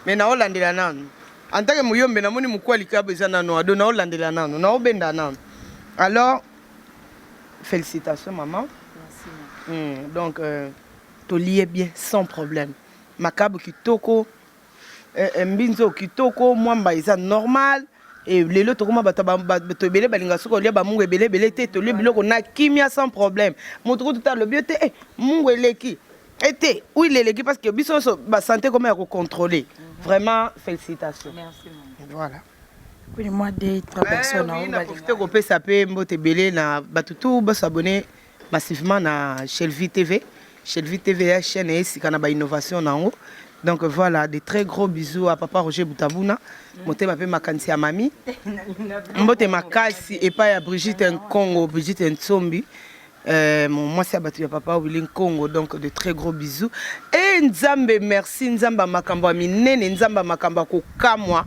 mais naolandela nanu en tant que moyombe. Namoni mokwa likabo eza nano ado, naolandela nano, naobenda nano. Alors félicitations, maman. Donc tolie bien sans problème, makabu kitoko, mbinzo kitoko, mwamba eza normal. E lelo tokoma bato bato ebele balinga soki olia bamungu ebele ebele te. Tolie biloko na kimia sans problème. Moto kutu ta alobi yo te mungu eleki ete huile eleki, parce que biso nyonso basanté koma ya kocontrôler. Vraiment félicitations. Merci. Voilà. Queen, moi deux trois personnes. Oui, na profite kopesa mpe mbote ebele na bato tu basabone massivement na Shelvi TV. Shelvi TV ya chaîne esika na bainnovation na yango. Donc voilà, de très gros bisous à papa Roger Butabuna, motema mpe makanisi ya mami. Mbote makasi epai ya Brigitte Nkongo, Brigitte Ntsombi, mwasi ya bato ya papa Willy Nkongo. Donc de très gros bisous. E Nzambe merci, Nzambe ya makambo ya minene, Nzambe ya makambo ya kokamwa.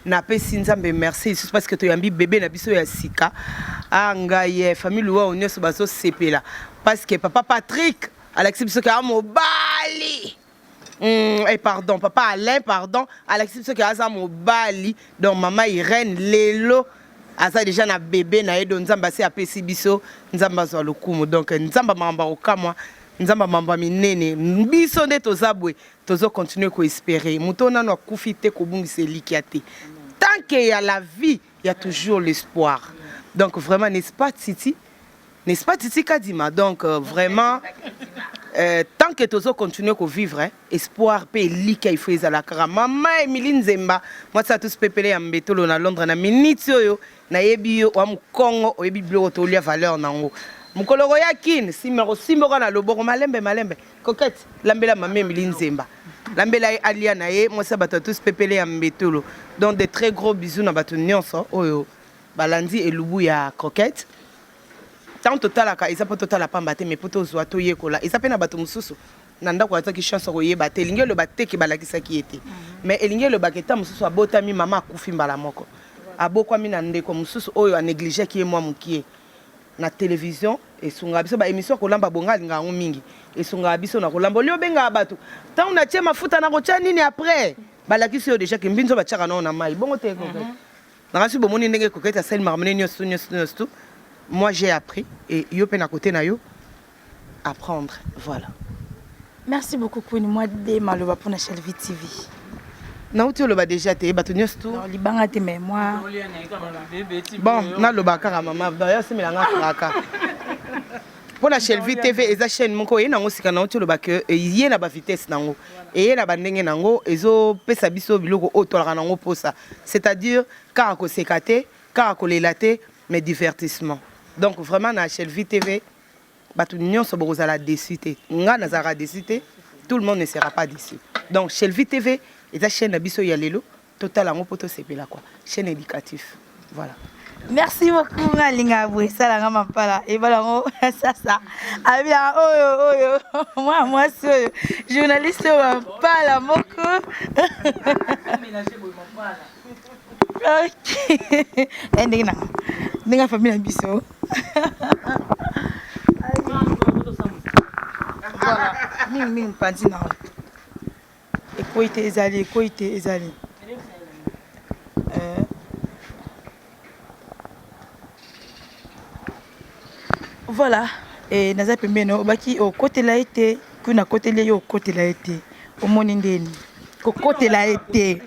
Napesi Nzambe merci lisusu parce que toyambi bebe na biso ya sika. A ngai ye famille Luwao nyonso bazosepela parce que papa Patrick alakisi biso ke a mobali. Eh, pardon, papa Alain, pardon, alakisi biso ke aza mobali. Donc mama Irène lelo aza déjà na bébé na ye. Do Nzambe asi apesi biso, Nzambe azwa lokumu. Donc Nzambe makambo akokamwa, Nzambe makambo ya minene. Biso nde toza boye, tozocontinue koespérer. Moto nano akufi te, kobungisa elikya te. Tant que y a la vie, il y a toujours l'espoir. Donc vraiment, n'est-ce pas Titi, n'est-ce pas Titi Kadima? Donc vraiment, tant que tozo continuer kovivre, hein, espoir mpe elikya il faut ezala kaka. Mama Emilie Nzemba, mwasi ya tous pepele ya mbetolo na Londres, na miniti oyo nayebi yo wa mokongo, oyebi biloko tolia valeur nango. Mokolo koya Kine, nsima kosimboka na loboko malembe malembe. Coquette, lambela mama Emilie Nzemba, lambela ye alia na ye, mwasi ya bato ya tous pepele ya mbetolo. Donc de très gros bisous na bato nyonso oyo balandi elubu ya Coquette. Ntango totalaka, eza mpo totala pamba te, mais mpo tozwa toyekola. Eza mpe na bato mosusu na ndako azwaki chance ya koyeba te. Elingi eloba te ke balakisaki ye te, mais elingi elobaka eta mosusu abotami, mama akufi mbala moko, abokwami na ndeko mosusu oyo anégligeaki ye mwa mokie. Na télévision esungaka biso baémission ya kolamba bonga, alingaka yango mingi, esungaka biso na kolamba. Olie obengaka bato ntango natie mafuta na kotia nini, après balakisi yo déjà ke mbinzo batiaka nao na mai bongo te. Nakasi bomoni ndenge Coquette asali makambo ne nyonso nyonso nyonso tu. Moi j'ai appris et yo mpe na côté na yo apprendre. Voilà. Merci beaucoup, Queen. Moi de maloba mpona Shelvi TV. Nauti oloba déjà te, bato nyonso tu. Libanga te, mais moi Bon, naloba kaka mama d'ailleurs osemelanga kaka mpo na Shelvi TV. Eza chaîne moko eye nango sika. Nauti oloba ke eye na bavitesse nango, eye na bandenge nango, ezopesa biso biloko oyo tolaka nango mposa, c'est-à-dire kaka koseka te, kaka kolela te, mais divertissement. Donc vraiment na Shelvi TV, bato nyonso bokozala déçu te. Nga nazalaka déçu te, tout le monde ne sera pas déçu. Donc Shelvi TV eza chaîne na biso ya lelo, totala yango mpo tosepela quoi, chaîne éducatif. Voilà. Merci beaucoup. Nga alinga boye, esalanga mapala ebalango sasa abiyaka oyo oyo mwana mwasi oyo journaliste oyo mapala moko. Ok, ndenge nanga ndenge ya famille na biso. Voilà, mingimingi mopanzi nango ekwei te, ezali ekwei te, ezali. Voilà, e naza pembeni. Obaki okotela ye te kuna, akoteli ye, okotela ye te. Omoni ndeni kokotela ye te.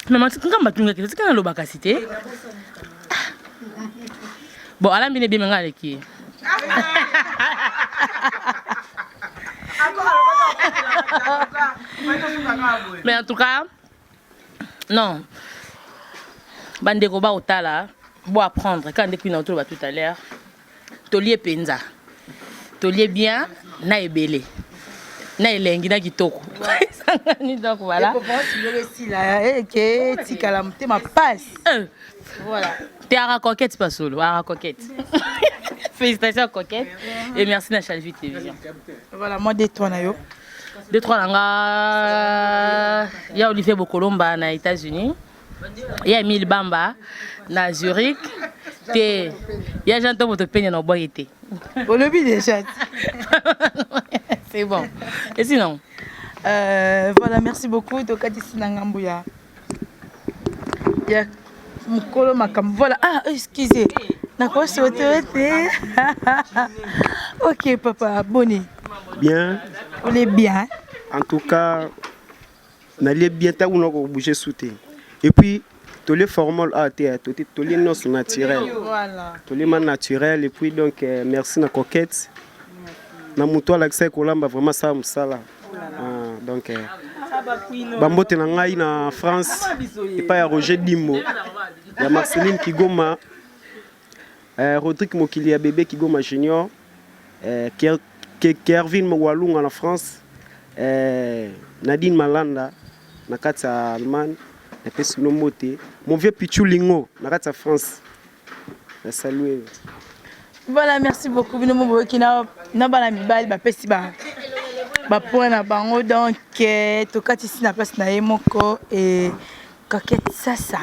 Mama, nga batungaki tika naloba kasi te. Bon, alambi ne bien mais nga aleki ye. Mais en tout cas, non. Bandeko ba otala, bo apprendre quand nde queen autour tout à l'heure. Tolie penza. Tolie bien na ebele. Na elengi na kitoko. Esangani donc voilà. Esila eke etikala motema pasi. Euh. Voilà. T'es à coquette pas solo, à coquette. Félicitations coquette et merci na Chalvi Télévision. Voilà, moi deux trois na yo. Deux trois nanga ya Olivier Bokolomba na États-Unis. Ya Emile Bamba na Zurich. Te ya Jean Tobo topenya na obwaki te. Olobi déjà. C'est bon. Et sinon Voilà, merci beaucoup. Tokatisi na ngambo ya ya mokolo makambo. Voilà. Ah, excusez. Nakosote te. Ok, papa, boni. Bien. On est bien. En tout cas, nalie bien ntango na kobouge su te. Et puis, tolie formol a te, tolie nyonso naturel. Voilà. Tolie ma naturel et puis donc merci na coquette. Na moto alakisa kolamba vraiment ça mosala. Ah, donc bambote na ngai na France epai ya Roger Dimbo ya Marceline Kigoma Rodrigue Mokili ya bébé Kigoma Junior Kervin Walunga na France Nadine Malanda na kati ya Allemagne napesi bino mbote mon vieux Pichu Lingo na kati ya France na salue. Voilà, merci beaucoup. Bino mo boyoki na na bana mibali bapesi ba ba point na bango donc tokatisi na place na ye moko et coquette sasa.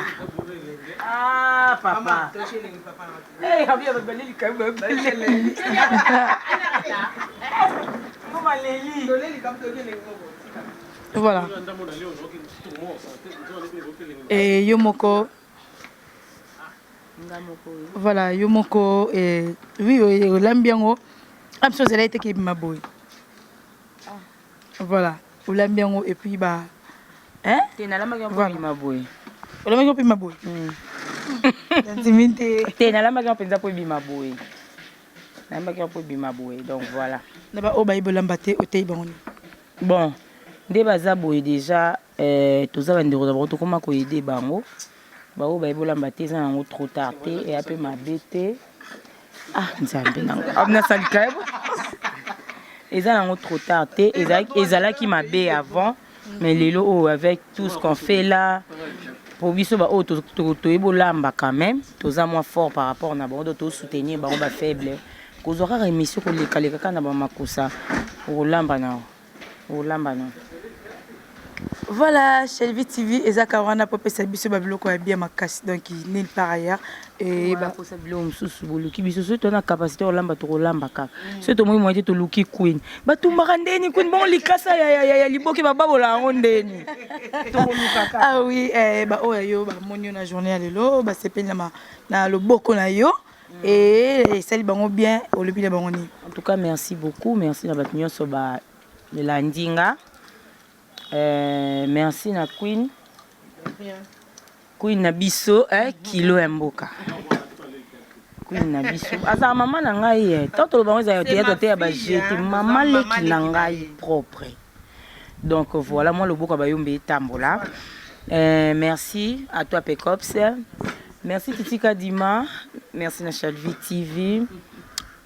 Ah papa. Eh, Voilà. Et yo moko voilà yo moko oui olambi yango ah biso ozalaki te kebima boye voilà olambi yango et puis ba hein te nalambaki yango Voilà. ebima boye. Olambi yango mpe boye, nandimi te. Te, nalambaki yango mpenza mpo ebima boye, nalambaki yango mpo ebima boye, donc voilà. Na baoyo bayebi olamba te, oteyi bango nini? Bon, nde baza boye déjà, toza bandeko na bango, tokóma koaider bango. Baoyo bayebi olamba te, eza nango trop tard te, eya mpe mabe te. Ah nzambe nango nasalika ye, eza nango trop tard te. Ezalaki mabe avant, mais lelo oyo avec tout ce qu'on fait là, po biso baoyo toyebi olamba quand même, toza moins fort par rapport na bango, donc tosoutenir bango bafaible. Kozwa kaka émission, kolekaleka kaka na bamakosa, okolamba na olamba na. Voilà, Shelby TV ezaka wana po pesa biso ba biloko ya bien makasi, donc nulle part ailleurs et ba kosa biloko mosusu. Boluki biso, soki toza na capacité kolamba, tokolamba kaka. Soki tomoi moyen te, toluki queen. Batumbaka ndeni queen bongo likasa ya liboke, bababola yango ndeni, tokoluka kaka. Ah oui, ba oyo yo bamoni yo na journée ya lelo, basepeli na loboko na yo et esali bango bien, olobi na bango nini? En tout cas, merci beaucoup, merci na bato nyonso balandi nga. Merci na queen, queen na biso, kilo ya mboka, queen na biso azala mama na ngai. Tant toloba yango, ezala ya théâtre te, ya bajete, mama leki na ngai propre. Donc voilà, moi loboko ya bayombe etambola. Merci à toi Pecops, merci Titi Kadima, merci na Chalvi TV,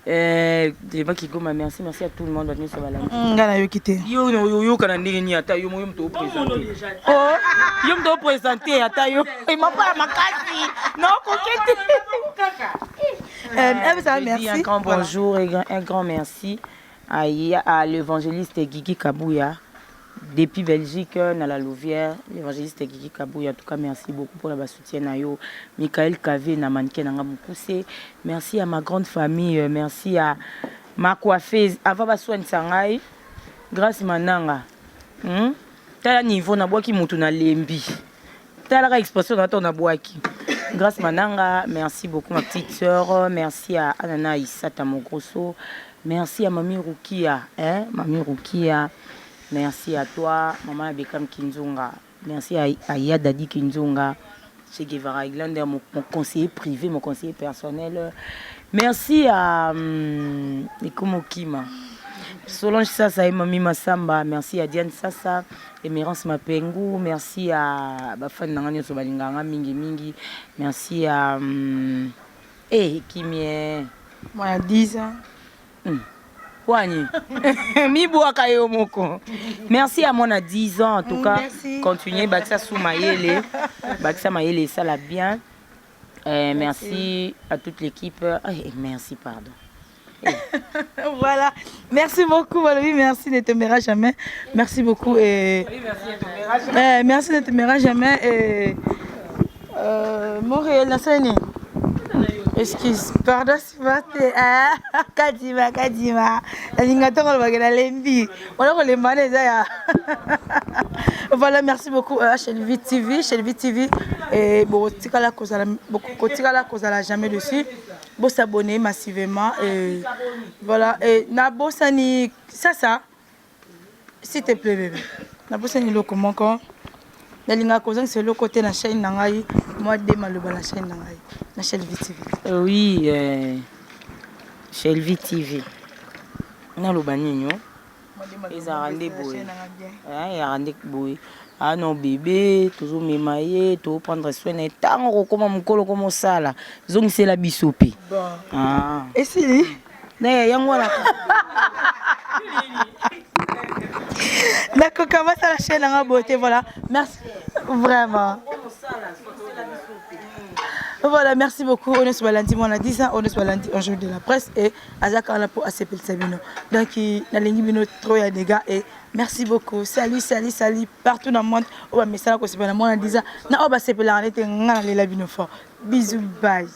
Deba Kigoma, merci, merci à tout le monde bato nyonso balandi. Nga nayoki te. Yo oyoka na ndenge nini? Ata yo yo moto oprésente, yo moto oprésente, ata yo mapala makasi naokoki te. Ebisa. Je dis merci. un grand bonjour et un grand merci à l'évangéliste Guigui Kabouya depuis Belgique, na la Louvière. L'évangéliste Guigui Kabouya, en tout cas merci beaucoup pour le soutien na yo. Michael Kavé na mannequin na mukuse. Merci à ma grande famille, merci à ma coiffeuse avant baswanisa ngai, Grâce Mananga. Tala niveau nabwaki mutu na lembi. Talaka expression na to nabwaki. Grâce Mananga, merci beaucoup ma petite sœur. Merci à Anana Isata Mogrosso. Merci à Mami Rukia, hein, Mami Rukia. Merci à toi, Maman Bekam Kinzunga. Merci à Yadadi Kinzunga. Che Guevara Highlander, mon conseiller privé, mon conseiller personnel. Merci à Ekomokima. Solange Sassa et Mami Massamba, merci à Diane Sassa, Emerance Mapengu, merci à bafan na nga nyonso balinganga mingi mingi, merci à Kimie. Mwana 10 ans. Wani mibwaka yo moko. Merci à mwana 10 ans en tout cas. Merci. Continuez bakisa sous mayele, bakisa mayele ça la bien. Merci à toute l'équipe. Ah, merci pardon. Voilà. Merci beaucoup, Valerie. Merci, ne te jamais. Merci beaucoup. Et... Oui, merci, ne te jamais. Merci, ne te jamais. Et... Montréal, Nassani. Excuse, pardon, si ah, Kadima, Kadima. Nalinga ntongo olobaka nalembi. Wana kolemba wana eza ya. Voilà, merci beaucoup HLV TV, HLV TV. Et bon, tikala kozala, kotikala kozala jamais dessus. Bo s'abonner massivement et voilà et na bosani ça s'il te plaît bébé. Na bosani eloko moko. Nalingaka kozangisa eloko te na chaîne na ngai, mwa de maloba na chaîne na ngai, na HLV TV. Oui, HLV TV. Naloba nini o? Ezalaka nde boye, ezalaka nde boye. Ah non bébé, tozomema ye, toprendre soin na ye. Ntango kokóma mokolo komosala, zongisela biso mpe. Bon. Esili? Ne yango wana. Nakoka basala chaîne nanga beauté. Voilà, merci vraiment. Voilà, merci beaucoup. On est sur lundi, moi, 10 ans, on est sur lundi, un jour de la presse et azaka là pour asepelisa bino. Donc, nalingi bino trop ya dégâts et merci beaucoup. Salut, salut, salut partout dans le monde. O ba mesala ko sepela mwana 10 ans. Na o ba sepela nete nga na lela bino fort. Bisous, bye.